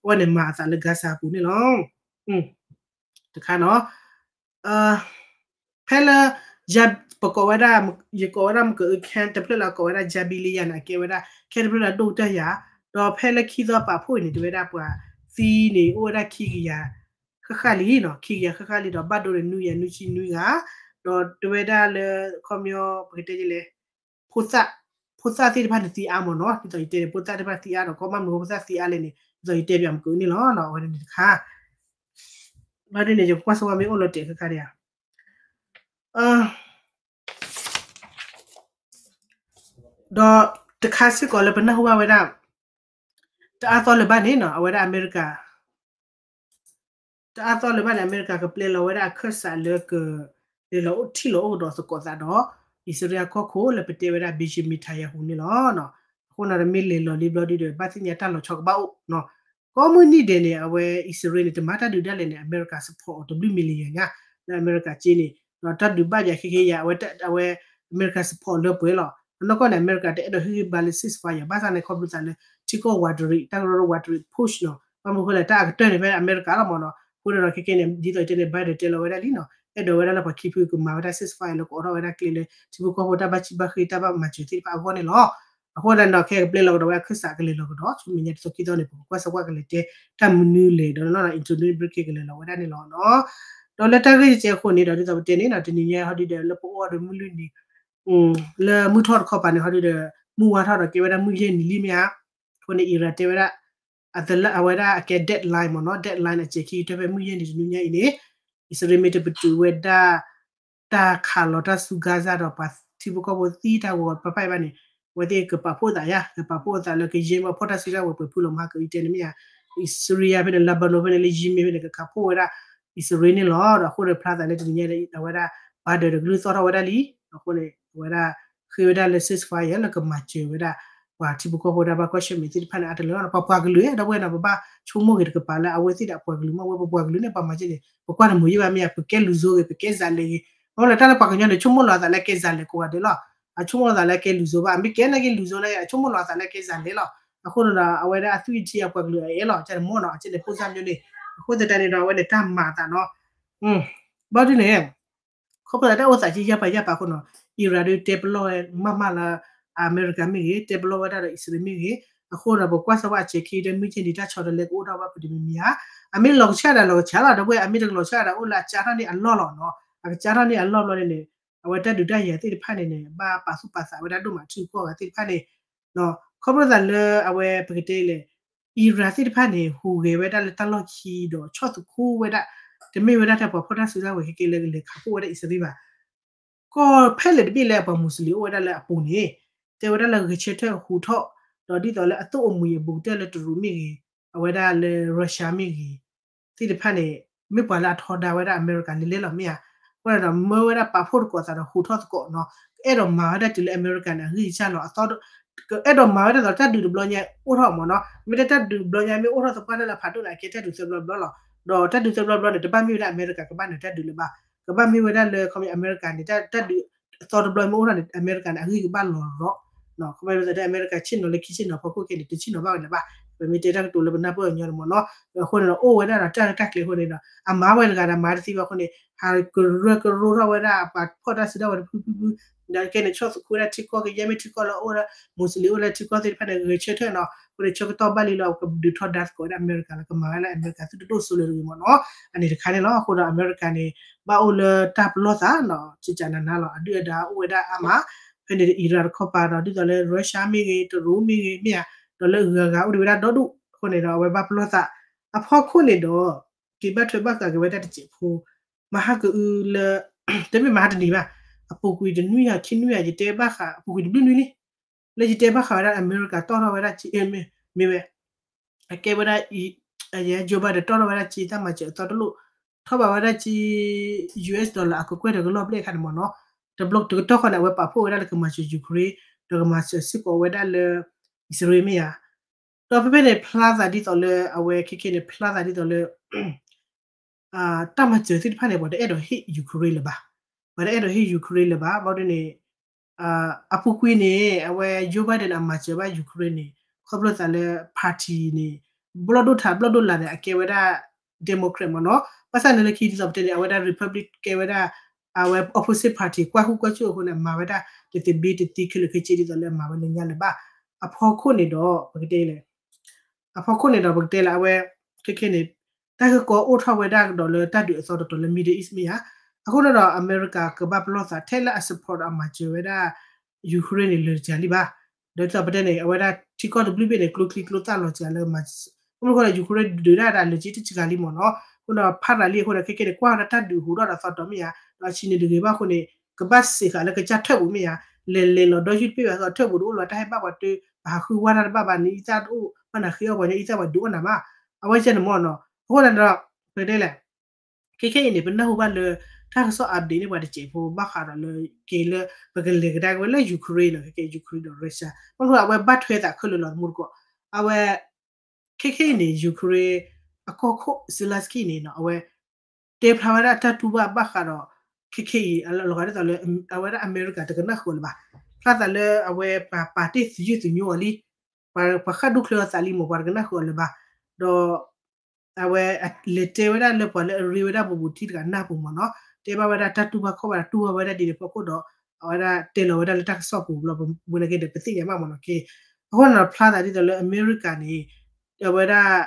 အဝဲန့ၣ်မၤအသးလၢ Gaza ပူၤန့ၣ်လီၤ. တခါနီၤ ဖဲလၢ ပကိးဝဲဒၣ် ယကိးဝဲဒၣ်မကၢအ camp တဖျၢၣ်လၢအကိးဝဲဒၣ် Jabalia န့ၣ် အကဲဝဲဒၣ် camp တဖျၢၣ်လၢအဒိၣ်ကတၢၢ်ယၤ, ဒီးဖဲလၢခံသီပာ်ဖှိၣ်အံၤန့ၣ် တဝဲဒၣ်ပှၤသံန့ၣ် အိၣ်ဝဲဒၣ်ခံကယၤ ဃၣ်ဃၣ်လံနီၤ, ခံကယၤဃၣ်ဃၣ်လံဒီး ဘၣ်ဒိန့ၣ် နွံကယၤနွံဆံနွံဂၤ, ဒီးတဝဲဒၣ်လၢ ခီပညီ ပကတဲလဲၣ် ဖိသၣ်, ဖိသၣ်သ့ၣ်တဖၣ်န့ၣ်သံအါမ့ၢ်နီၤ, ဒ်သိးယတဲန့ၣ် ဖိသၣ်သ့ၣ်တဖၣ်သံအါဒီး ကီဘၣ်မနုၤဖိသၣ်သံအါလဲၣ်န့ၣ် ဒ်သိးယတဲပၠးမကၢန့ၣ်လီၤ. အဝဲန့ၣ်တခါ ဘၣ်ဒ်န့ၣ် ယကွၢ်စ့ၢ်ကီးမ့ၢ်အိၣ်လီၤတဲာ်ခဲခါဒံးဧါ ဒီးတခါစ့ၢ်ကီးလၢပနၢ်ဟူဘၣ်ဝဲဒၣ် တအါသီလၢၤဘၣ်န့ၣ်နီၤ အဝဲဒၣ်အမဲရကၤ တအါသီလၢၤဘၣ်န့ၣ် အမဲရကၤကပျဲလီၤဝဲဒၣ်အခၢၣ်စးလၢက လဲၤလီၤအိၣ်ထံၣ်လီၤအိၣ်ကဒီးသကိးသးဒီး အံၣ်စရ့လးကီၢ်ခိၣ်လၢပတဲဝဲဒၣ် Benjamin Netanyahu န့ၣ်လီၤ. အဃိန့ၣ်ဒီးမ့ၢ်လဲၤလီၤလံဘျီဒုဒီး ဘၣ်သ့ၣ်ညါတၢ်လီၤဆီကဘၣ်အိၣ် ကိးမုၢ်နံၤဒဲးန့ၣ် အဝဲအံၣ်စရ့လးန့ၣ် တမၤတၢ်ဒုးဒၣ်လဲာ်န့ၣ် အမဲရကၤ support အီၤတဘျုး million ညါ လၢအမဲရကၤက့န့ၣ် ဒီးတၢ်ဒုးဘၣ်ယၤခဲခဲယၤ အဝဲ အမဲရကၤ support လၢပှဲၤလီၤ. အနီၢ်ကီၢ်န့ၣ် အမဲရကၤတအဲၣ်ဒိးဟ့ၣ်ဂံၢ်ဘါလၢ ceasefire ဘၣ်ဆၣ်န့ၣ် ခီဖျိသးလၢ ထံကီၢ်ဝးတရံး တၢ်ကရၢကရိဝးတရံး push နီၤ ဘၣ်မနုၤဃိလဲၣ် တၢ်အကတၢၢ်န့ၣ် ဖဲအမဲရကၤလီၤမ့ၢ်နီၤ. အဃိန့ၣ်ဒီးခဲခဲန့ၣ် ဒ်သိးယတဲန့ၣ် Biden တဲလီၤဝဲဒၣ်လံနီၤ အဲၣ်ဒိးဝဲဒၣ်လၢပှၤခံဖုကမၤဝဲဒၣ် ceasefire လၢကအိးထီၣ်ဝဲဒၣ်ကျဲလၢ ထံဖိကီၢ်ဖိတၢ်ဘၣ်ဆံၣ်ဘၣ်ဃ့ တၢ်ဘၣ်မၤစၢၤသ့ၣ်တဖၣ်အဂီၢ်န့ၣ်လီၤ. အဃိန့ၣ်ဒီး ခဲကပျဲလီၤကဒီးဝဲအခၢၣ်စးကလဲၤလီၤကဒီး ဆူမဲာ်ညါတသီခံသီန့ၣ် ပကကွၢ်စၢၤကွၢ်ကလဲၤတဲ တၢ်မနုၤလဲၣ်ဒီးနီၤ Anthony Blinken ကလဲၤလီၤဝဲဒၣ်န့ၣ်လီၤနီၤ. ဒီးလၢတၢ်ဂ့ၢ်ကဲကဲအဃိန့ၣ်ဒီး ဒ်သိးပတဲန့ၣ်နီၤ တနံၤညါဟီဒုဒီး လၢပအိၣ်ဒီးမုၢ်လွံၢ်နံၤ လၢမုၢ်ထီၣ်တခီပၤန့ၣ် ဟီဒုဒီး မုၢ်ဝါထီၣ်ဒီးကဲဝဲဒၣ်မုၢ်ယဲၢ်နံၤလံမ့ၢ်ဧါ. အဃိန့ၣ် Iran တဲဝဲဒၣ် အဝဲဒၣ်အကဲ deadline မ့ၢ်နီၤ deadline အစဲၤခံကတၢၢ်ဖဲမုၢ်ယဲၢ်နံၤတနံၤညါအံၤန့ၣ် အံၣ်စရ့လးမ့ၢ်တပတုာ်ဝဲဒၣ် တၢ်ခးလီၤတၢ်ဆူ Gaza ဒီးပှၤထံဖိကီၢ်ဖိသံတၢ်ဂီၤပၢ်ဖးအံၤဘၣ်န့ၣ် အဝဲသ့ၣ်ကပာ်ဖှိၣ်သးယါ ကပာ်ဖှိၣ်သးလၢကယဲၢ်ဘၣ်ဖီၣ်တၢ်စုတၢ်ဝဲၤပှဲၤဖုလီၤမဟါကအံၤတဲန့ၣ်မ့ၢ်ဧါ. အံၣ်စရ့လးဖဲန့ၣ် Lebanon ဖဲန့ၣ် လၢ Yemen ဖဲန့ၣ် ကခးဖှိၣ်ဝဲဒၣ် အံၣ်စရ့လးန့ၣ်လီၤ. ဒီးအဃိန့ၣ်ဖျါသးလၢတနံၤညါအဝဲဒၣ် Biden ဒီးကလုၢ်သီၣ်ထီၣ်ဝဲဒၣ်လံ. အဃိန့ၣ် အဝဲဒၣ် ဃ့ဝဲဒၣ်လၢ ceasefire လၢကမၤစၢၤဝဲဒၣ် ပှၤထံဖိကီၢ်ဖိတၢ်ဘၣ်ကွၢ်ဆၢၣ်မဲာ်သ့ၣ်တဖၣ်န့ၣ် အါတလၢာ်လီၤ. ပှၤပှၤကလုာ် ဒီပုၢ်ဝဲၢ်နီၤ ပဘၣ်ဆိကမိၣ်ဂ့ၤတကပၤလၢအဝဲသ့ၣ်ဒီးအပှၤကလုာ်မ့ၢ်ဝဲပပှၤကလုာ်န့ၣ် ပှၤမၤစၢၤန့ၣ် ပကွၢ်တမုာ်ယံၣ်ဘၣ်မ့ၢ်ဧါ ပကဲလူၤစိဂ့ၤ ပကဲစးလဲၤဂ့ၤ မ့ၢ်လၢတၢ်လၢပှၤကညီန့ၣ် ဆိကမိၣ်လီၤအသးလၢကဲစးလဲၤကိးဂၤဒဲးလီၤ. အဆိကမိၣ်လီၤသးလၢကဲလူၤစိဘၣ် အမ့ၢ်ကဲနာ်က့လူၤစိန့ၣ် အဆိကမိၣ်လီၤအသးလၢကဲစးလဲၤလီၤ. အဃိန့ၣ်ဒီး အဝဲဒၣ်အသွံၣ်ထံအပှၤကလုာ်အအဲၣ်လီၤ ကဲတမ့ၢ်နီၤ အကဲန့ၣ်ဖိစၢ်မျိုးန့ၣ် အဃိသတးန့ၣ်ဒီး အဝဲန့ၣ်တၢ်မၤအသးနီၤ ဘၣ်ဒ်န့ၣ် ခီဖျိလၢတၢ်အိၣ်သးက့ယါပာ်ယါပာ်အဃိနီၤ Iran ဒုးတဲပလီၢ်ဝဲမးမးလၢ အမဲရကၤမ့ၢ်ဂ့ၤ တဲပလီၢ်ဝဲဒၣ်ဒီးအံၣ်စရ့လးမ့ၢ်ဂ့ၤ အဃိဒီးပကွၢ်စၢၤဝဲအစဲးခံဒီး မုၢ်ကၠ့ၣ်ဒံးတၢ်ဆီတလဲကအိၣ်ထီၣ်ဘၣ်ဖဲတမံၤမံၤဧါ. အမ့ၢ်လီၤကဆှၣ်ဒၣ်လီၤကဆှၣ်လီၤ ဒီပုၢ်ဝဲၢ် အမ့ၢ်တကလီၤကဆှၣ်ဒၣ်အိၣ်လၢအကၠါထီၣ်န့ၢ်အလီၢ်လီၤနီၤ. အကၠါထီၣ်န့ၢ်အလီၢ်ဘျီန့ၣ်န့ၣ် အဝဲတၢ်ဒုးတၢ်ယၤသ့ၣ်တဖၣ်န့ၣ်န့ၣ် ဘၣ်ပာ်သူၣ်ပာ်သးဝဲဒၣ်ဒိၣ်မး ထံကီၢ်ဂၤသ့ၣ်တဖၣ်န့ၣ် ခီဖျိသးလၢအဝဲပကတဲလဲၣ် Iran သ့ၣ်တဖၣ်န့ၣ် ဟူးဂဲၤဝဲဒၣ်လၢတၢ်လီၢ်ခံဒီးဆီၣ်သခူဝဲဒၣ် တမ့ၢ်ဝဲဒၣ်ထဲပှၤဖီၣ်တၢ်စုကဝဲၤခဲကဲလၢကလဲၤခးဖှိၣ်ဝဲဒၣ်အံၣ်စရ့လးဘၣ် ကီၢ်ဖဲလဲၣ်တဘ့ၣ်လၢအပှၤမူးစလ့ၣ်အိၣ်ဝဲဒၣ်လၢအပူၤန့ၣ် တဲဝဲဒၣ်လၢဂဲၤဆၢထၢၣ်ဟူးထီၣ် ဒီးဒ်သိးလၢအသိၣ်အမှံၤအဘူးကတၢၢ်လၢတရူးမ့ၢ်ဂ့ၤ အဝဲဒၣ်လၢ Russia မ့ၢ်ဂ့ၤ သ့ၣ်တဖၣ်န့ၣ် မ့ၢ်ပှၤလၢအထီဒါဝဲဒၣ်အမဲရကၤလဲၤလဲၤလီၤမ့ၢ်ဧါ. အဃိန့ၣ်ဒီး မၢဝဲဒၣ်ပာ်ဖှိၣ်သကိးသးဒီးဟူးထီၣ်သကိးနီၤ အဲၣ်ဒိးမၤဝဲဒၣ်တုၤလၢအမဲရကၤန့ၣ် အဂံၢ်အစၢ်လီၤအသီ အဲၣ်ဒိးမၤဝဲဒၣ်သိးတၢ်ဒုးတဘျီညါအိၣ်ထီၣ်မ့ၢ်နီၤ မ့ၢ်တၢ်ဒုးတဘျီညါမ့ၢ်အိၣ်ထီၣ်သပှၢ်တၢၢ်လၢအဖးဒိၣ်န့ၣ် အကဲတၢ်ဒုးသၢဘျီဘျီလီၤ. ဒီးတၢ်ဒုးသၢဘျီဘျီန့ၣ် တဘၣ်မ့ၢ်ဝဲဒၣ်အမဲရကၤကဘၣ်နၢၤတၢ်ဒုးလၢၤဘၣ်. ကဘၣ်မ့ၢ်ဝဲဒၣ်လၢခီမ့ၢ်အမဲရကၤန့ၣ် တၢ်ဒုးအသီတဘျီမ့ၢ်အိၣ်ထီၣ်န့ၣ် အမဲရကၤန့ၣ် အဂံၢ်ကဘၣ်လီၤရီၤ ခီဖျိလၢအမဲရကၤဆ့ၣ်နီၤလၢခံဆ့ၣ်နီၤဖီခိၣ်ခဲန့ၣ် တဆ့ၣ်နီၤဘၣ်ဝဲလၢၤဘၣ်. ပမ့ၢ်တဲတၢ်ကတိၤလၢပနၢ်ပၢၢ်အညီန့ၣ်မ့ၢ်နီၤ အဃိန့ၣ်ဒီး အိၣ်ဝဲဒၣ်ဒီးတၢ်ရဲၣ်တၢ်ကျဲၤအဃိန့ၣ်ဒီး အမၤဝဲတဂၤဒီးမၤတသ့ဘၣ်အဃိန့ၣ် ဟးကရၢကရိထီၣ်ဝဲဒၣ်ပှၤဖီၣ်တၢ်စုကဝဲၤတဖုဖုဖု ဒီးခဲန့ၣ် ဆီၣ်သခူဝဲဒၣ်ထံကီၢ်ကယဲၢ်မ့ၢ်ထံကီၢ်လၢအအိၣ်ဝဲဒၣ် မူးစလ့ၣ်အိၣ်လၢထံကီၢ်သ့ၣ်တဖၣ်န့ၣ် ဂဲၤဆၢထၢၣ်နီၤ အဃိန့ၣ် ဆၢကတီၢ်ဘၣ်လံလီၤ ကဒုးထီဒါသကိးဝဲဒၣ်အမဲရကၤလီၤ ကမၤဝဲလၢအမဲရကၤသုတဒိၣ်စိလၢၤတဂ့ၤမ့ၢ်နီၤ. အန့ၣ်တခါန့ၣ်လီၤ. အဃိဒီးအမဲရကၤန့ၣ် ဘၣ်အိၣ်လၢတၢ်ပလီၢ်သးနီၤ ကကနနါလီၤ အဒုၣ်အဒါအိၣ်ဝဲဒၣ်အါမး ဖဲန့ၣ် Iran တခီပၤဒီး ဒ်သိးလၢ Russia မ့ၢ်ဂ့ၤ တရူးမ့ၢ်ဂ့ၤမ့ၢ်ဧါ ဒီးလၢအဂၤဂၤအိၣ်ဒံးဝဲဒၣ်ဒီဒူၣ်အဃိန့ၣ်ဒီး အဝဲဘၣ်ပလီၢ်သး အဖီခိၣ်န့ၣ်ဒီး က့ၤဘၣ်ထွဲဘၣ်ဃးက့ၤဝဲဒၣ်တစဲးဖိ မဟါကအုလၢ တမ့ၢ်မဟါတနံၤဘၣ် အပူၤကွံာ်တနွံယၤခံနွံယၤ ယတဲဘၣ်ဃး အပူၤကွံာ်တဘျုးနွံလံ လၢယတဲဘၣ်ဃးဝဲဒၣ်အမဲရကၤတီၢ်ထီၣ်ဝဲဒၣ် မ့ၢ်ဝဲ အကဲဝဲဒၣ် Joe Biden တီၢ်ထီၣ်ဝဲဒၣ်က့တၢ်မၤစၢၤအသီတလိၣ် ထီၣ်ဘးဝဲဒၣ်က့ US dollar အကကွဲၢ်တကလီၢ်ဘျဲၣ်အခါန့ၣ်မ့ၢ်နီၤ တဘျီတကတီၢ်ဃီန့ၣ် အဝဲပာ်ဖှိၣ်ဝဲဒၣ်လၢကမၤစၢၤ Ukraine ဒီးကမၤစၢၤစ့ၢ်ကီးဝဲဒၣ်လၢ အံၣ်စရ့လးမ့ၢ်ဧါ ဒီးဖဲဖဲန့ၣ် ဖျါသးဒ်သိးလၢအဝဲခဲခဲန့ၣ် ဖျါသးဒ်သိးလၢ တၢ်မၤစၢၤသ့ၣ်တဖၣ်န့ၣ် ပှၤတအဲၣ်ဒိးဟ့ၣ် Ukraine လၢၤဘၣ်. ပှၤတအဲၣ်ဒိးဟ့ၣ် Ukraine လၢၤဘၣ်. ဘၣ်ဒ်န့ၣ် အပူၤကွံာ်န့ၣ် အဝဲ Joe Biden အမၤစၢၤဘၣ် Ukraine န့ၣ် ခီဖျိသးလၢ party န့ၣ် ဘျီၣ်ဒိၣ်ထးဘျီၣ်ဒိၣ်လာ်န့ၣ် အကဲဝဲဒၣ် Democrat မ့ၢ်နီၤ. ဘၣ်ဆၣ်န့ၣ်လၢခံဒ်သိးပတဲန့ၣ် အဝဲဒၣ် Republic ကဲဝဲဒၣ် အဝဲ opposite party ကွၢ်ဟုၣ်ကွၢ်စိအဃိန့ၣ် အမၤဝဲဒၣ်တသဘျ့တသ့ခဲလၢာ်ခဲဆ့ဒ်သိးလၢအမၤဝဲလၢညါလၢၤဘၣ်. အဖီခိၣ်န့ၣ်ဒီး ပကတဲလဲၣ် အဖီခိၣ်န့ၣ်ဒီး ပကတဲလၢအဝဲ ခဲခဲန့ၣ် တၢ်ဂ့ၢ်ကီအိၣ်ထီၣ်ဝဲဒၣ်ကဒီးလၢတၢ်ဒုးအသီတတီၤလၢ Middle East မ့ၢ်ဧါ. အဃိန့ၣ်ဒီး အမဲရကၤကဘၣ်ပလီၢ်သးထဲလၢအ support ဒီးအမၤစၢၤဝဲဒၣ် Ukraine န့ၣ် လၢာ်တစှၤလံဘၣ်. ဒီးဒ်သိးပတဲန့ၣ် အဝဲဒၣ်ထံကီၢ်တဘျုးဘ့ၣ်န့ၣ် ကျိချံကျိသၣ်လီၤစှၤလၢ မ့ၢ်မနုၤဃိလဲၣ် Ukraine ဒုးဒၣ်ဒၣ်လၢာ်က့တစှၤလံမ့ၢ်နီၤ. အဃိဒီးဖးရၤလံအဃိန့ၣ် ခဲခဲန့ၣ် ကွၢ်ဝဲဒၣ်တၢ်ဒုးဟူးထီၣ်ဒီးသီတီၤမ့ၢ်ဧါ. ဒီးအဆံးန့ၣ်တဂ့ၤဘၣ်အဃိန့ၣ် ကဘၣ်စံးဃာ်လၢကစၢ်ထၢၣ်ပူၤမ့ၢ်ဧါ. လဲၤလဲၤလီၤဒီးယုၢ်တပ့ၢ်ဘၣ်သီထၢၣ်ပူၤတအိၣ်လီၤ တၢ်ဟဲဘၣ်ပှၤတ ပဟးဃုဝါတၢ်တဘၣ်ဘၣ် နအံသၣ်တအိၣ် ဘၣ်နၤဃ့အီၣ်ပှၤညီအံသၣ်ပှၤဒုးအိၣ်နၤမး. အဝဲကဲန့ၣ်မ့ၢ်နီၤ. အဃိန့ၣ်ဒီး ပတဲလဲၣ် ခဲခဲအံၤန့ၣ် ပနၢ်ဟူဘၣ်လၢ တၢ်ကစီၣ် update န့ၣ် ပှၤတစဲးဖိဘၣ်ဃးဒီးလၢ က့ၤလၢ ပကလဲၤကဒါက့ၤဝဲလၢ Ukraine နီၤ ခဲခဲ Ukraine ဒီး Russia ဘၣ်မနုၤအဝဲဘၣ်ထွဲသးခဲလၢာ်လီၤ တမူတကိး အဝဲ ခဲခဲအံၤန့ၣ် Ukraine အကီၢ်ခိၣ် Zelensky န့ၣ်နီၤ အဝဲ တဲဖျါဝဲဒၣ်တၢ်တူၢ်ဘၣ်ဘၣ်ဃးဒီး ခဲခဲအံၤ အလီၤဂာ်ဒ်သိးလၢ အဝဲဒၣ်အမဲရကၤတကနၣ်ဃုာ်အီၤလၢၤဘၣ်. ဖျါသးလၢအဝဲပှၤပာ်တ့ၢ်သယုၢ်သညိအီၤလံ. ပှၤဃၣ်ဒူၣ်ချၢအသးလံမ့ၢ် ပှၤတကနၣ်ဃုာ်အီၤလၢၤဘၣ်. ဒီး အဝဲလဲၤတဲဝဲဒၣ်လၢပှၤလၢအရ့ဝဲဒၣ်ဘူးဘူးထံတဂၤနၢ်ပူၤမ့ၢ်နီၤ တဲဘၣ်ဝဲဒၣ်တၢ်တူၢ်ဘၣ်ခီၣ်ဘၣ်ဒီးတူၢ်ဘၣ်ဝဲဒၣ်ဒ်န့ၣ်ဖီခိၣ်ဒီး အဝဲဒၣ်တဲလီၤဝဲဒၣ်လၢတၢ်ကစီၣ်ပူၤဘျီ ပဝဲန့ၣ်က့ဒီး ပသ့ၣ်ညါဘၣ်မ့ၢ်နီၤ က့ အဃိန့ၣ်ဒီးဖျါသးဒ်သိးလၢအမဲရကၤန့ၣ် အဝဲဒၣ်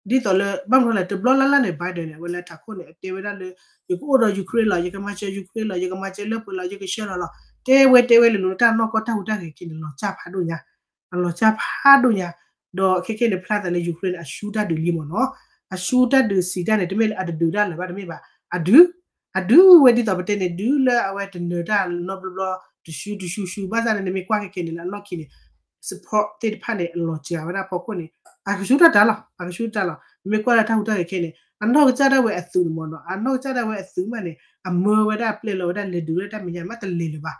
ဒ်သိးလၢ ဘၣ်မနုၤလဲၣ် တဘျီလၢ်လၢ်န့ၣ် Biden န့ၣ် အဝဲလၢထးခိၣ်န့ၣ် အတဲဝဲဒၣ်လၢ ယကအိၣ်ဒီး Ukraine လီၤ ယကမၤစၢၤ Ukraine လီၤ ယကမၤစၢၤလၢပှဲၤလီၤ ယကဆှၢလီၤလီၤ တဲဝဲတဲဝဲလၢလိၤလၢတၢ်နီၢ်ကီၢ်တၢ်ဟူးတၢ်ဂဲၤခဲန့ၣ် လီၤစၢ်ဖးဒိၣ်ညါ အလီၤစၢ်ဖးဒိၣ်ညါ ဒီးခဲခဲန့ၣ် ဖျါသးလၢ Ukraine န့ၣ် အရှုံးတၢ်ဒုးလံမ့ၢ်နီၤ အရှုံးတၢ်ဒုးစံးတၢ်န့ၣ် တမ့ၢ်လၢအတဒုးတၢ်လၢၤဘၣ်တမ့ၢ်ဘၣ် အဒုး အဒုးဝဲဒ်သိးပတဲန့ၣ် ဒုးလၢအဝဲတနၢၤတၢ်နီတဘျီဘျီ တရှုံးတရှုံးရှုံး ဘၣ်ဆၣ်န့ၣ် နမ့ၢ်ကွၢ်ခဲခဲန့ၣ်လၢအလီၢ်ခံန့ၣ် support သ့ၣ်တဖၣ်န့ၣ် အလီၤစှၤဝဲဒၣ်ဖီခိၣ်န့ၣ် အကဆူၣ်တၢ်တၢ်လီၤ အကဆူၣ်တၢ်လီၤ နမ့ၢ်ကွၢ်လၢတၢ်ဟူးတၢ်ဂဲၤခဲန့ၣ် အနီၢ်ကစၢ်ဒၣ်ဝဲအသုးန့ၣ်မ့ၢ်နီၤ အနီၢ်ကစၢ်ဒၣ်ဝဲအသုးမးန့ၣ် အမၢဝဲဒၣ်ပျဲလီၤဝဲဒၣ်လဲၤဒုးဝဲဒၣ်တၢ်မဲာ်ညါမးတလဲၤလၢၤဘၣ်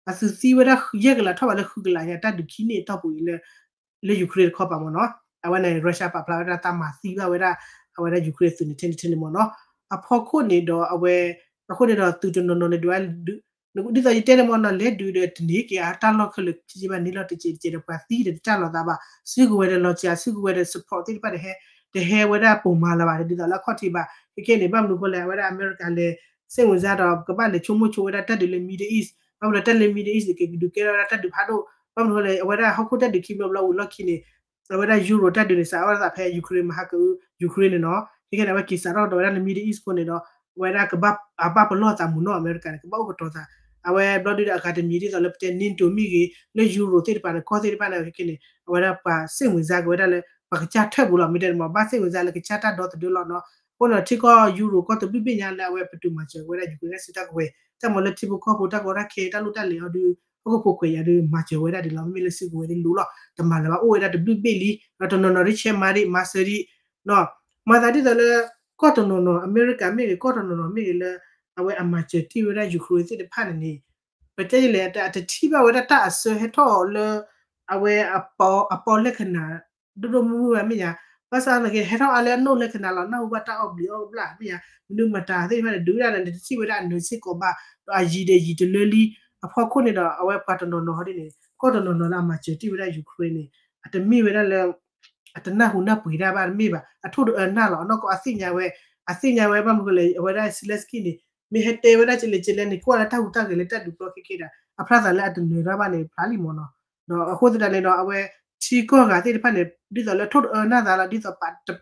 အသုးသံဝဲဒၣ်ယဲၢ်ကလးထီၣ်ဘးလၢဃုကလးညါ တၢ်ဒုးခံန့ၣ်အတီၢ်ပူၤအံၤလၢ လၢ Ukraine တခီပၤမ့ၢ်နီၤ အဝဲန့ၣ် Russia ပာ်ဖျါဝဲဒၣ်တၢ်မၤသံဘၣ်ဝဲဒၣ် အဝဲဒၣ် Ukraine အသုးန့ၣ်ထဲန့ၣ်ထဲန့ၣ်မ့ၢ်နီၤ အဖီခိၣ်န့ၣ်ဒီးအဝဲ အဃိန့ၣ်ဒီးသုးတနီၤနီၤန့ၣ်ဒုး ဒ်သိးယတဲန့ၣ်မ့ၢ်နီၤ လဲၤဒုးဒီးတန့ၢ်က့ၤအတၢ်လီၢ်ခဲလၢာ် ကဘၣ်န့ၢ်လီၤတစဲးတစဲးဒီးပှၤသံဒီးတၢ်လီၤသးဘၣ် စုကဝဲၤဒီးလီၤစှၤ စုကဝဲၤဒီး support သ့ၣ်တဖၣ်ဒီး တဟဲဝဲဒၣ်ပိာ်မၤလၢၤဘၣ် ဒ်သိးလၢအခီၣ်ထံးဘၣ် ခဲခဲန့ၣ် ဘၣ်မနုၤဃိလဲၣ် အဝဲဒၣ်အမဲရကၤလဲၤ စ့ၣ်မုၢ်စါဒီး ကဘၣ်လဲၤဆိကမိၣ်ဆိဝဲဒၣ်တၢ်ဒုးလၢ Middle East ဘၣ်မနုၤလၢတၢ်လၢ Middle East န့ၣ် ကဒုးကဲထီၣ်ဝဲဒၣ်တၢ်ဒုးဖးဒိၣ် ဘၣ်မနုၤလဲၣ် အဝဲဒၣ်ဟီၣ်ခိၣ်တၢ်ဒုးခံဘျီဘျီဝံၤလီၢ်ခံန့ၣ် အဝဲဒၣ် Europe တၢ်ဒုးန့ၣ် စးထီၣ်ဝဲဒၣ်ဖဲ Ukraine မဟါကအု Ukraine န့ၣ်နီၤ ခဲခဲန့ၣ် အဝဲက့ၤစးထီၣ်ဒီးဝဲဒၣ်လၢ Middle East အဃိန့ၣ်ဒီး အဝဲဒၣ်ကဘၣ်အဘၣ်ပလီၢ်သးမူနီၤ အမဲရကၤန့ၣ် ကဘၣ်အိၣ်ကတီၤသး အဝဲဘျီဒုဒီးအဂၤတမံၤဒ်သိးလၢပတဲ NATO မ့ၢ်ဂ့ၤ လၢ Euro သ့ၣ်တဖၣ်န့ၣ် ကီၢ်သ့ၣ်တဖၣ်န့ၣ် ခဲခဲန့ၣ် အဝဲဒၣ်ပှၤစ့ၣ်မုၢ်စါက့ၤဝဲဒၣ်လၢ ပှၤကစၢ်ထၢၣ်ပူၤလီၤ မ့ၢ်တဲန့ၣ်မ့ၢ် ဘၣ်စ့ၣ်မုၢ်စါလၢကစၢ်တၢ်ဒီသဒၢလီၤနီၤ အဃိန့ၣ် ထံကီၢ် Euro ကီၢ်တဘ့ၣ်ဘ့ၣ်ညါလၢအဝဲပတုာ်မၤစၢၤဝဲဒၣ် Ukraine စံးတၢ်ကဝဲၤ တၢ်မၤလၢထံဖိကီၢ်ဖိတၢ်ကီတၢ်ခဲတၢ်လိၣ်တၢ်လဲၤအီၤဒု ဟီၣ်ခိၣ်ဖိခွဲးယာ်ဒု မၤစၢၤဝဲဒၣ်ဒ်လီၤ မ့မ့ၢ်လၢစုကဝဲၤဒ်လိၤလီၤ တမၤလၢၤဘၣ်အိၣ်ဝဲဒၣ်တဘ့ၣ်ဘ့ၣ်လံ ဒီးတနီၤနီၤဒ်ဆဲးမၤဒံး မၤစၢၤဒံး မၤသးဒ်သိးလၢ ကီၢ်တနီၤနီၤ အမဲရကၤမ့ၢ်ဂ့ၤ ကီၢ်တနီၤနီၤမ့ၢ်ဂ့ၤလၢ အဝဲအမၤစၢၤတ့ၢ်ဝဲဒၣ် Ukraine သ့ၣ်တဖၣ်န့ၣ်န့ၣ် ပတဲဒ်လဲၣ် အတထံၣ်ဘၣ်ဝဲဒၣ်တၢ်အစၢဟဲထီၣ်အီၤလၢ အဝဲအပီလၢခနၤ ဒိၣ်ဒိၣ်မုၢ်မုၢ်ဘၣ်မ့ၢ်ယါ ဘၣ်ဆၣ်သနာ်က့ ဟဲထီၣ်အါလၢအနိၣ်လၢခနၤလီၤ နၢ်ဟူဘၣ်တၢ်အီၣ်ဘျံးအီၣ်ဘျၣ်မ့ၢ်ယါ မနုၤမတၤသ့ၣ်တဖၣ်န့ၣ် ဒုးဝဲဒၣ်န့ၣ် တထံၣ်ဝဲဒၣ်အနၢၤစ့ၢ်ကီးဘၣ် ဒီးအယံၤဒီးယံၤတလၢလံ အဖီခိၣ်န့ၣ်ဒီး အဝဲပှၤတနီၤနီၤဟီဒ်န့ၣ် ကီၢ်တနီၤနီၤလၢအမၤစၢၤတ့ၢ်ဝဲဒၣ် Ukraine န့ၣ် အတမ့ၢ်ဝဲဒၣ်လၢ အတနၢ်ဟူနၢ်ပှ့ၤတၢ်ဘၣ်တမ့ၢ်ဘၣ် အထိၣ်တအၢနၢ်လီၤ အနီၢ်ကီၢ်အသ့ၣ်ညါဝဲ အသ့ၣ်ညါဝဲဘၣ်မနုၤလဲၣ် အဝဲဒၣ် Zelensky န့ၣ် မ့ၢ်ဟဲတဲဝဲဒၣ်ကလဲၤကလဲၤန့ၣ် ကွၢ်လၢတၢ်ဟူးတၢ်ဂဲၤလၢတၢ်ဒုးပျီခဲခဲဒၣ် အဖျါသးလၢအတနၢၤတၢ်ဘၣ်န့ၣ် ဖျါလံမ့ၢ်နီၤ ဒီးအဃိသတးန့ၣ်ဒီး အဝဲ ထံကီၢ်ဂၤသ့ၣ်တဖၣ်န့ၣ် ဒ်သိးလၢထိၣ်တအၢနၢ်သးလီၤ ဒ်သိးတ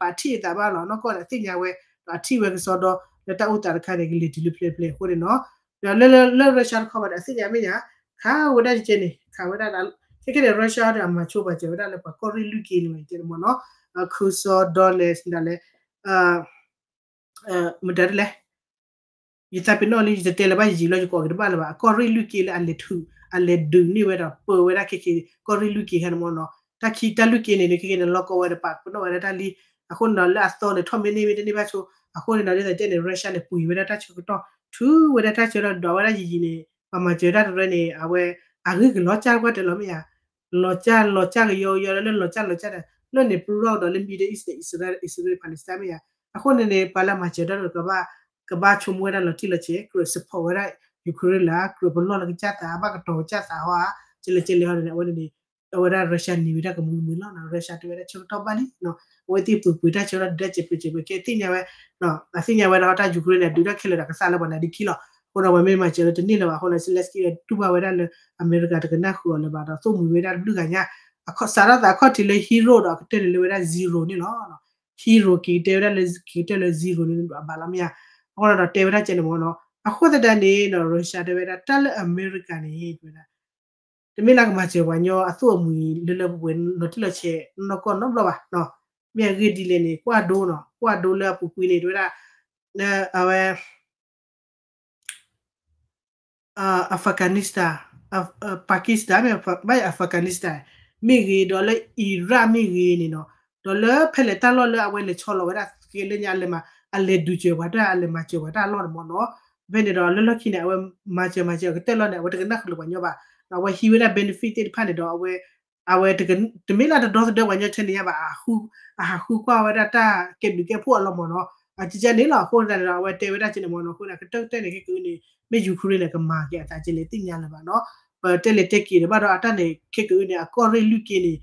ပာ်ထံၣ်အသးဘၣ်လီၤ နီၢ်ကီၢ်န့ၣ် အသ့ၣ်ညါဝဲ ဒီးအထံၣ်ဝဲကစီဒီ လၢတၢ်အိၣ်သးတခါန့ၣ် ကလဲၤတုၤလၢဖျဲးဖျဲးအဃိန့ၣ်နီၤ ဒီးလၢ လၢ လၢ Russia တခီဘၣ်ဒီး အသ့ၣ်ညါမ့ၢ်ညါ ခးဝဲဒၣ်ကဲန့ၣ် ခးဝဲဒၣ် ခဲခဲန့ၣ် Russia ဒီးအမၤဆိပာ်စၢၤဝဲဒၣ်လၢပှၤကီၢ်ရ့ၣ်လွံၢ်က့န့ၣ်မ့ၢ်တဲမ့ၢ်နီၤ Kherson Donetsk ဒၣ်လဲာ် မတၤတလဲၣ် ယသးပ့ၤနီၣ်လံ ယတတဲလၢၤဘၣ်ယံာ်လီၤ ယကိးက့ၤတဘၣ်လၢၤဘၣ် အကီၢ်ရ့ၣ်လွံၢ်က့လၢအလဲၤထုး အလဲၤဒုးန့ၢ်ဝဲဒီးပၢၤဝဲဒၣ်ခဲခဲ ကီၢ်ရ့ၣ်လွံၢ်က့ဟဲန့ၣ်မ့ၢ်နီၤ တၢ်ခံတၢ်လွံၢ်က့န့ၣ် ခဲခဲန့ၣ် လီၢ်ကီဝဲဒီးပာ်ပနီၣ်ဝဲဒၣ်တၢ်လံ အဃိန့ၣ်ဒီးလၢအသီန့ၣ် ထီၣ်မ့ၢ်န့ၢ်မ့ၢ်တန့ၢ်ဘၣ်ဆိ အဃိန့ၣ်ဒီးဒ်သိးတဲန့ၣ် Russia န့ၣ် ပှ့ၤဝဲဒၣ်တၢ်ဆၢကတီၢ် ထုးဝဲဒၣ်တၢ်ဆၢကတီၢ်ဒွးဝဲဒၣ်ယံာ်ယံာ်န့ၣ် ပှၤမၤစၢၤတၢ်တရၢန့ၣ် အဝဲ အဂ့ၢ်ကလီၤကၢ်ကွၢ်တလီၤမ့ၢ်ယါ လီၤကၢ်လီၤကၢ်ကယီကယီလၢလီၤကၢ်လီၤကၢ်ဒီး လၢန့ၣ်ပရူၢ်ဒီးလၢ Middle East န့ၣ် Israel Israel Palestine မ့ၢ်ယါ အဃိန့ၣ်န့ၣ် ပှၤလၢမၤစၢၤတၢ်ဒီး ကဘၣ်ဆိကမိၣ်ဝဲဒၣ်လီၤတံၢ်လီၤဆဲး ကြၢး support ဝဲဒၣ် Ukraine လၢ ကြၢးပလီၢ်လၢကစၢ်သး ဘၣ်ကတီၤကစၢ်သးဟီဧါ ကလဲၤကလဲၤဟီန့ၣ် အဝဲန့ၣ်န့ၣ် အဝဲဒၣ် Russia န့ၢ်ဝဲဒၣ်ကမူမုာ်လီၤနီၤ Russia တဲဝဲဒၣ်ဆၢကတီၢ်ဘၣ်လံ အဝဲသ့ၣ်ပှ့ၤပှ့ၤတၢ်ဆၢကတီၢ်ဒုးတၢ်စဲးပှ့ၤစဲးပှ့ၤကဲသ့ၣ်ညါဝဲ အသ့ၣ်ညါဝဲဒၣ်တၢ် Ukraine န့ၣ် ဒုးတၢ်ခဲလၢာ်ဒီးကသါလၢပှၤနါဒ့ခံလီၤ အဃိဒီးပှၤမ့ၢ်မၤစၢၤလၢတန့ၢ်လၢၤဘၣ်အဃိန့ၣ် Zelensky တူၢ်ဘၣ်ဝဲဒၣ်လၢ အမဲရကၤတကနၣ်ဃုာ်အီၤလၢၤဘၣ်ဒီးသိၣ်မှံၤဝဲဒၣ်တဘျုးဂၤညါ စးထီၣ်သးအခီၣ်ထံးလၢ hero ဒီးအကတၢၢ်န့ၣ်လၢဝဲဒၣ် zero န့ၣ်လီၤ hero က့ၤကတၢၢ်ဝဲဒၣ်လၢ က့ၤကတၢၢ်လၢ zero န့ၣ်အဘၣ်လီၤမ့ၢ်ဧါ အဃိဒီးတဲဝဲဒၣ်ကဲန့ၣ်မ့ၢ်နီၤ အဃိသတးန့ၣ်ဒီး Russia တဲဝဲဒၣ်တၢ်လၢအမဲရကၤန့ၣ် တဲဝဲဒၣ် တမ့ၢ်လၢကမၤစၢၤပှၤညီအသိၣ်အမှံၤလၢလၢပှဲၤပှဲၤလီၤတံၢ်လီၤဆဲးနီၢ်ကီၢ်နီတဘျီဘၣ်နီၤ မ့ၢ်အဂ့ၢ်ဒ်လဲၣ်န့ၣ် ကွၢ်ဒိနီၤ ကွၢ်ဒိလၢအပူၤကွံာ်န့ၣ် တဲဝဲဒၣ် အဝဲ Afghanistan Pakistan မ့ၢ် Afghanistan မ့ၢ်ဂ့ၤ ဒီးလၢ Iraq မ့ၢ်ဂ့ၤန့ၣ်နီၤ ဒီးလၢဖဲလဲၣ်တၢ်လီၢ်လၢအဝဲလဲၤဆီလီၤဝဲဒၣ်ကဲလၢညါအလဲၤမၤ အလဲၤဒုးစၢၤပှၤတၢ် အလဲၤမၤစၢၤပှၤတၢ်အလီၢ်န့ၣ်မ့ၢ်နီၤ ဖဲန့ၣ်ဒီးလၢလီၢ်ခံန့ၣ် အဝဲမၤစၢၤမၤစၢၤအကတၢၢ်လီၢ်န့ၣ် အဝဲတကနၣ်ဃုာ်လၢပှၤညီဘၣ် ဒီးအဝဲဟံးဝဲဒၣ် benefit သ့ၣ်တဖၣ်န့ၣ်ဒီး အဝဲ အဝဲ တမ့ၢ်လၢတဒီသဒၢပှၤညီထဲန့ၣ်ညါဘၣ် အဟးဃုကွၢ်ဝဲဒၣ်တၢ်ကဲဘျုးကဲဖှိၣ်အလီၢ်မ့ၢ်နီၤ အကကဲန့ၣ်လီၤ အဃိသတးန့ၣ်ဒီး အဝဲတဲဝဲဒၣ်ကဲန့ၣ်မ့ၢ်နီၤ အဃိန့ၣ် အကတၢၢ်ကတၢၢ်န့ၣ် ခဲကနံၣ်အံၤန့ၣ် မ့ၢ် Ukraine န့ၣ် ကမၤက့ၤအသးကဲလဲၣ်သ့ၣ်ညါလၢၤဘၣ်နီၤ ပတဲလဲၤတဲက့ၤဒီးဘၣ်ဒီးအတၢ်န့ၣ် ခဲကနံၣ်အံၤန့ၣ် အကီၢ်ရ့ၣ်လွံၢ်က့န့ၣ်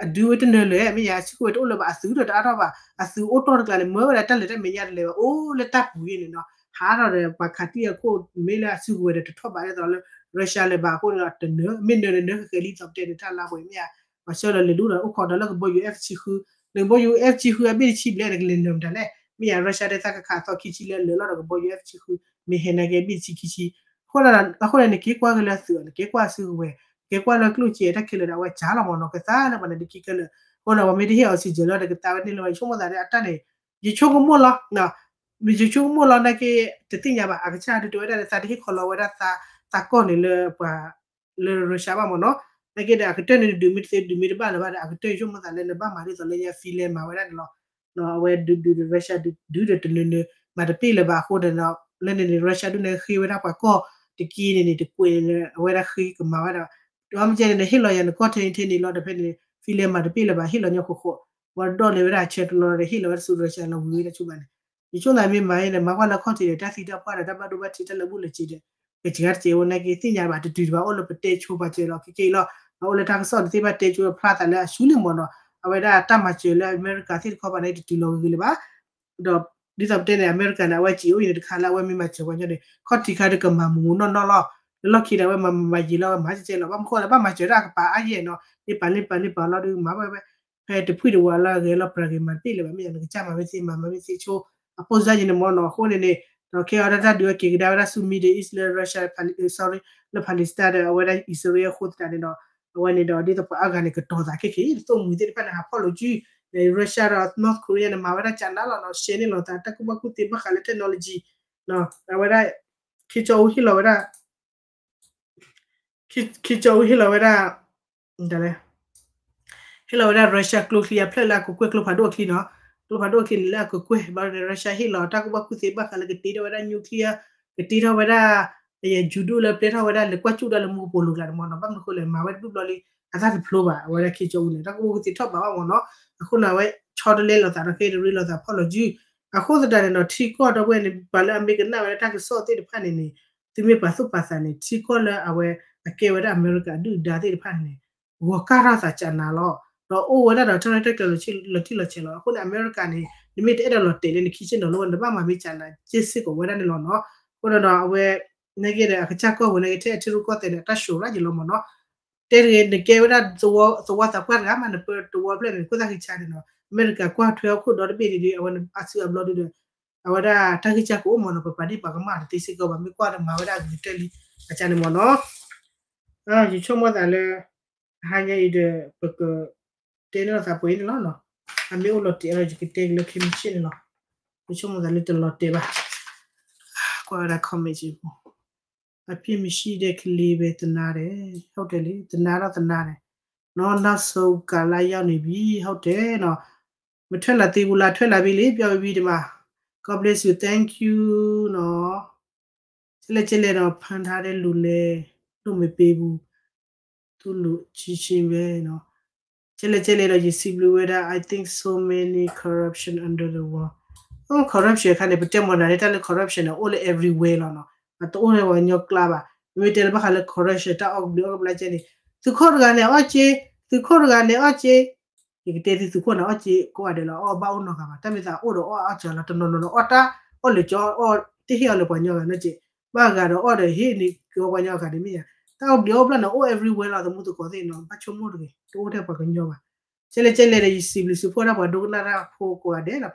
အဒုးဝဲတနၢၤလၢၤ မ့ၢ်ယါ အစုကဝဲၤတအိၣ်လၢၤဘၣ် အသုးဒီးတအါထီၣ်ဘၣ် အသုးအိၣ်တီၢ်တကျါန့ၣ် မၢဝဲဒၣ်တၢ်လၢတၢ်မဲာ်ညါတလဲၤဘၣ် အိၣ်လၢတၢ်ပူၤဂ့ၢ်န့ၣ်နီၤ ဟးထီၣ်ဒီး ပှၤခးတံၢ်အခိၣ် မ့ၢ်လၢအစုကဝဲၤဒီးတထီၣ်ဘးဒ်သိးလၢ Russia လၢၤဘၣ်အဃိန့ၣ်ဒီး တနၢၤ မ့ၢ်နၢၤန့ၣ် နၢၤကကဲလံ သိးပတဲန့ၣ် တၢ်လါပှဲၤမ့ၢ်ဧါ ပှၤဆှၢလီၤလဲၤဒိၣ်ဒီး အိၣ်ခိးဒီးလၢကဘီယူၤ F ဆံဃု လၢကဘီယူၤ F ဆံဃုအဘ့ၣ်တဆံဘျဲၣ်န့ၣ် ကလဲၤနၢၤမတၤလဲၣ် မ့ၢ်ယါ Russia တဲသးကခးအသီခံဆံလၢအလၢာ်လီၤဒီးကဘီယူၤ F ဆံဃု မ့ၢ်ဟဲနာ်က့ဘ့ၣ်တဆံခံဆံ အဃိန့ၣ် အဃိန့ၣ် နက့ၤကွၢ်က့ၤလၢအသုး နက့ၤကွၢ်အစုကဝဲၤ က့ၤကွၢ်လၢကျိၣ်စ့တၢ်ခဲလၢာ်ဒီး အဝဲစှၤလီၤမ့ၢ်နီၤ ကသါလၢပှၤနါဒ့ခံခဲလၢာ် အဃိန့ၣ် ပှၤမ့ၢ်တဟ့ၣ် oxygen လၢဒီးကသါဝဲန့ၣ်လၢၤဘၣ် ယဆိကမိၣ်သးဒီးအတၢ်န့ၣ် ယဆိကမိၣ်လီၤ ယဆိကမိၣ်လီၤနာ်က့ တသ့ၣ်ညါဘၣ် အကစၢ်ဒုးတဲဝဲဒၣ်လၢသးတဟ့ၣ်ခီလီၤဝဲဒၣ်သး သးကီၢ်န့ၣ်လၢပှၤ လၢ Russia ဘၣ်မ့ၢ်နီၤ နာ်က့ဒီးအကတၢၢ်န့ၣ်ဒုးမ့ၢ်တသ့ဒုးမ့ၢ်တဘၣ်လၢၤဘၣ်ဒီး အကတၢၢ်ယဆိကမိၣ်သးလၢနဘၣ်မၤဒ်သိးလၢညါ Finland မၤဝဲဒၣ်န့ၣ်လီၤ အဝဲဒုးဒုးဒီး Russia ဒုးဒီးတနၢၤနၢၤ မၤတပ့ၢ်လၢၤဘၣ်အဃိဒီး လၢန့ၣ်န့ၣ် Russia ဒုးန့ၣ်ဃ့ဝဲဒၣ်ပှၤကီၢ်တက့ၢ်န့ၣ်န့ၣ် တကွဲးန့ၣ် အဝဲဒၣ်ဃ့ကမၤဝဲဒၣ် ဒီးမ့ၢ်ကဲန့ၣ် နဟ့ၣ်လီၤယၤနကီၢ်ထဲန့ၣ်ထဲန့ၣ်လီၤဒီးဖဲန့ၣ် Finland မၤတပ့ၢ်လၢၤဘၣ် ဟ့ၣ်လီၤညီဃိဃိ ဝဲဒိးန့ၢ်ဝဲဒၣ်ဆဲတလီၤဒီးဟ့ၣ်လီၤဝဲဒၣ်ဆူ Russia လီၤဝံၤဝဲဒၣ်ဆူဘၣ်န့ၣ် ယဆိကမိၣ်သးမ့ၢ်မၤန့ၣ် မၤကွၢ်လၢခီၣ်ထံးဒီး တၢ်သံတၢ်ပှၢ်ဒီး တၢ်ဘၣ်ဒိဘၣ်ထံးတၢ်လၢာ်ဘူၣ်လၢာ်စ့ၤဒီး ကစှၤတစဲးဝဲနာ်က့ သ့ၣ်ညါဘၣ်တတုၤတဘၣ်အိၣ်လၢပတဲဆိပာ်စၢၤလီၤ ခဲကနံၣ်အံၤလီၤ အအိၣ်လၢတၢ်ကစီၣ်တသ့ဘၣ်တဲဆိဖျါသးလၢအဆူလံမ့ၢ်နီၤ အဝဲဒၣ်တၢ်မၤစၢၤလၢအမဲရကၤသ့ၣ်တခီပၤန့ၣ် တတုၤလီၤဂ့ၤဂ့ၤလၢၤဘၣ် ဒီးဒ်သိးပတဲန့ၣ် အမဲရကၤန့ၣ် အဝဲစံးအိၣ်အံၤန့ၣ်တခါလၢအဝဲမ့ၢ်မၤစၢၤပှၤညီန့ၣ် ခီၣ်ထံးခါဒီးကမၤမူးမူးနီၢ်နီၢ်လီၤ လၢလီၢ်ခံဒီး အဝဲမၤမၤယံာ်လီၤ မၤကဲကဲလီၤ ဘၣ်မနုၤဃိလဲၣ် ဘၣ်မၤစၢၤဒၣ်အကပၤအါယဲၢ်နီၤ န့ၢ်ပာ်န့ၢ်ပာ်န့ၢ်ပာ်လီၤဒုး မၤဝဲဝဲ ဖဲတဖှံၣ်တဝးလၢအဂဲၤလီၤပြၤဂ့ၤမၤတဘ့ၣ်လၢၤဘၣ် မ့ၢ်ယၤ နကစၢ်မၤဝဲသ့ မၤမၤဝဲသ့ဆိ အပိၢ်စၢ်ယံၤန့ၣ်မ့ၢ်နီၤ အဃိန့ၣ်န့ၣ် ဒီးခဲအံၤတၢ်ဒုးအက့ၤကဒါဝဲဒၣ်ဆူ Middle East လၢ Russia sorry လၢ Palestine ဒီးအဝဲဒၣ် Israel အဃိသတးန့ၣ်ဒီး အဝဲန့ၣ်ဒီးဒ်သိးပှၤအါဂၤန့ၣ် ကတီၤသးခဲခဲအံၤ တသိၣ်မှံၤသ့ၣ်တဖၣ်န့ၣ် ဟးဖီၣ်လိာ်စု Russia ဒီး North Korea န့ၣ် မၤဝဲဒၣ်ကနါလီၤနီၤ ရှဲန့ၢ်လိာ်သး တၢ်ကူၣ်ဘၣ်ကူၣ်သ့ဘၣ်ဃးလၢ technology အဝဲဒၣ် Kim Jong Un ဟ့ၣ်လီၤဝဲဒၣ် Kim Jong Un ဟ့ၣ်လီၤဝဲဒၣ် ဟ့ၣ်လီၤဝဲဒၣ် Russia ကျိချံအဖျၢၣ်လၢအကကွဲၢ်ကျိဖးဒိၣ်အချံနီၤ ကျိဖးဒိၣ်အချံန့ၣ်လၢအကကွဲၢ် ဘၣ်ဒီး Russia ဟ့ၣ်လီၤတၢ်ကူၣ်ဘၣ်ကူၣ်သ့ဘၣ်ဃးလၢကတ့ထီၣ်ဝဲဒၣ် nuclear ကတ့ထီၣ်ဝဲဒၣ် ယယူၤဒိၣ်လၢပျဲထီၣ်ဝဲဒၣ်လၢကွၢ်ကၠူၣ်ဒၣ်လၢမူကပိာ်လိၤကျါန့ၣ်မ့ၢ်နီၤ ဘၣ်မနုၤဃိလဲၣ် မၤဝဲတဘျုးဘျီလံ အသၣ်တဖျိဘၣ် အဝဲဒၣ် Kim Jong Un န့ၣ် တၢ်ကူၣ်ဘၣ်ကူၣ်သ့ထီၣ်ဘးဘၣ်မ့ၢ်နီၤ အဃိန့ၣ် အဝဲဆီတလဲလိာ်သးဒီးခဲအံၤတရ့လိာ်သးဖီၣ်လိာ်စု အဃိသတးန့ၣ်ဒီး ထံကီၢ်ဒီပုၢ်ဝဲၢ်န့ၣ် ပှၤလၢအမ့ၢ်ကနၣ်ဝဲဒၣ်တၢ်ကစီၣ်သ့ၣ်တဖၣ်န့ၣ်န့ၣ် သုမ့ၢ်ပာ်သူၣ်ပာ်သးန့ၣ် ထံကီၢ်လၢအဝဲအကဲဝဲဒၣ်အမဲရကၤအဒုၣ်အဒါသ့ၣ်တဖၣ်န့ၣ်န့ၣ် ဂီၤကၢ်ထီၣ်သးကနၤလီၤ ဒီးအိၣ်ဝဲဒၣ်ဒီးတၢ်ရဲၣ်တၢ်ကျဲၤလီၤတံၢ်လီၤဆဲးလီၤ အဃိန့ၣ် အမဲရကၤန့ၣ် နမ့ၢ်တအဲၣ်ဒိးလီၤတဲာ်လၢနခံ channel လီၤဝဲ နဘၣ်မၤမ့ၢ်ကနၤ က့ၢ်စ့ၢ်ကီးဝဲဒၣ်န့ၣ်လီၤနီၤ အဃိဒီးအဝဲ နကဲဒီးအကစၢ်ကီၢ်ဝဲန့ၣ် ထဲအထံရူၢ်ကီၢ်သဲးန့ၣ် အတၢ်ၡိၤရၣ်ယလီၤမ့ၢ်နီၤ တဲတဂ့ၤ နကဲဝဲဒၣ် သဝီသးပှၢ်တဂၤမး နပၢတဝီဖျၢၣ်န့ၣ် ခိၣ်သၣ်ဃံဆါန့ၣ်နီၤ အမဲရကၤကွၢ်ထွဲဟီၣ်ခိၣ်ဒီတဘ့ၣ်န့ၣ်ဒီး အဝဲအါစုအါဘျီဒုဒီး အဝဲဒၣ်တၢ်ဂံၢ်စၢ်ကအိၣ်မ့ၢ်နီၤ ပပာ်ဒ့ၣ်ပာ်ကမၣ်တသ့စ့ၢ်ကီးဘၣ် မ့ၢ်ကွၢ်ဒီးမၤဝဲဒၣ်အဂ့ၤကတၢၢ်လံ အကါန့ၣ်မ့ၢ်နီၤ ယဆိကမိၣ်သးလၢ တဟါညါအံၤဒီး ပကတဲန့ၢ်လိာ်သးပှဲၤအံၤန့ၣ်လီၤနီၤ အမ့ၢ်အိၣ်လီၤတဲာ်အလီၤ ယကတဲက့ၤလၢခံမုၢ်ဆ့ၣ်န့ၣ်လီၤ ယဆိကမိၣ်သးလၢတလီၤတဲာ်ဘၣ် ကွၢ်ဝဲဒၣ် comment အံၤပူၤ အပြစ်မရှိတဲ့ကလေးပဲသနားတယ် ဟုတ်တယ်လေ သနားတော့သနားတယ်နော် နောက်ဆုံးကာလရောက်နေပြီ ဟုတ်တယ်နော် မထွက်လာသေးဘူးလား ထွက်လာပြီလေ ပြောပြီးပြီဒီမှာ God bless you thank you နော် ကျဲလဲၣ်ကျဲလဲၣ်ဒီး ဖမ်းထားတဲ့လူလဲ လွှတ်မပေးဘူး သူ့လူကြီးချင်းပဲနော် ကျဲလဲၣ်ကျဲလဲၣ်ဒီး ယစံးဘျုးဝဲဒၣ် I think so many corruption under the world အိ corruption အခါန့ၣ် ပတဲမီၤနၤန့ၣ် တၢ်လၢ corruption န့ၣ် အိၣ်လၢ everywhere လီၤနီၤ အတအိၣ်လၢပှၤကညီကျါဘၣ် မ့မ့ၢ်တဲလၢဘၣ်ဃးလၢ corruption တၢ်အီၣ်ကဘျံးအီၣ်ကဘျၣ်ကဲန့ၣ် သုးခိၣ်တဂၤန့ၣ်အီၣ်က့ သုးခိၣ်တဂၤန့ၣ်အီၣ်က့ ယကတဲသု သုးခိၣ်န့ၣ်အီၣ်က့ကိးဂၤဒဲးလီၤ အီၣ်ဘၣ်အိၣ်နီတဂၤဘၣ် တၢ်မ့ၢ်သးအိၣ်ဒီးအီၣ်အါစၢၤလီၤ တနီၤနီၤဒီးအီၣ်တၢ် အီၣ်လၢကၠီအီၣ် တဟ့ၣ်အီၤလၢပှၤကညီဂၤနီတက့ၢ် ဘၣ်ဂၤဒီးအီၣ်ဒီးဟ့ၣ်န့ၢ်ကၠီပှၤကညီဂၤန့ၣ်မ့ၢ်ယါ တၢ်အီၣ်ဘျံးအီၣ်ဘျၣ်န့ၣ် အိၣ် everywhere လီၤ သမူသကိးသ့ၣ်နီၤ ဘၣ်ဆိကမိၣ်တဂ့ၤ တအိၣ်ထဲပှၤကညီဘၣ် ကျဲလဲၣ်ကျဲလဲၣ်ဒီး ယစံးဘျုးစံးဖှိၣ်ဒၣ်ပှၤဒိကနၣ်တၢ်ဖိကိးဂၤဒဲးလီၤ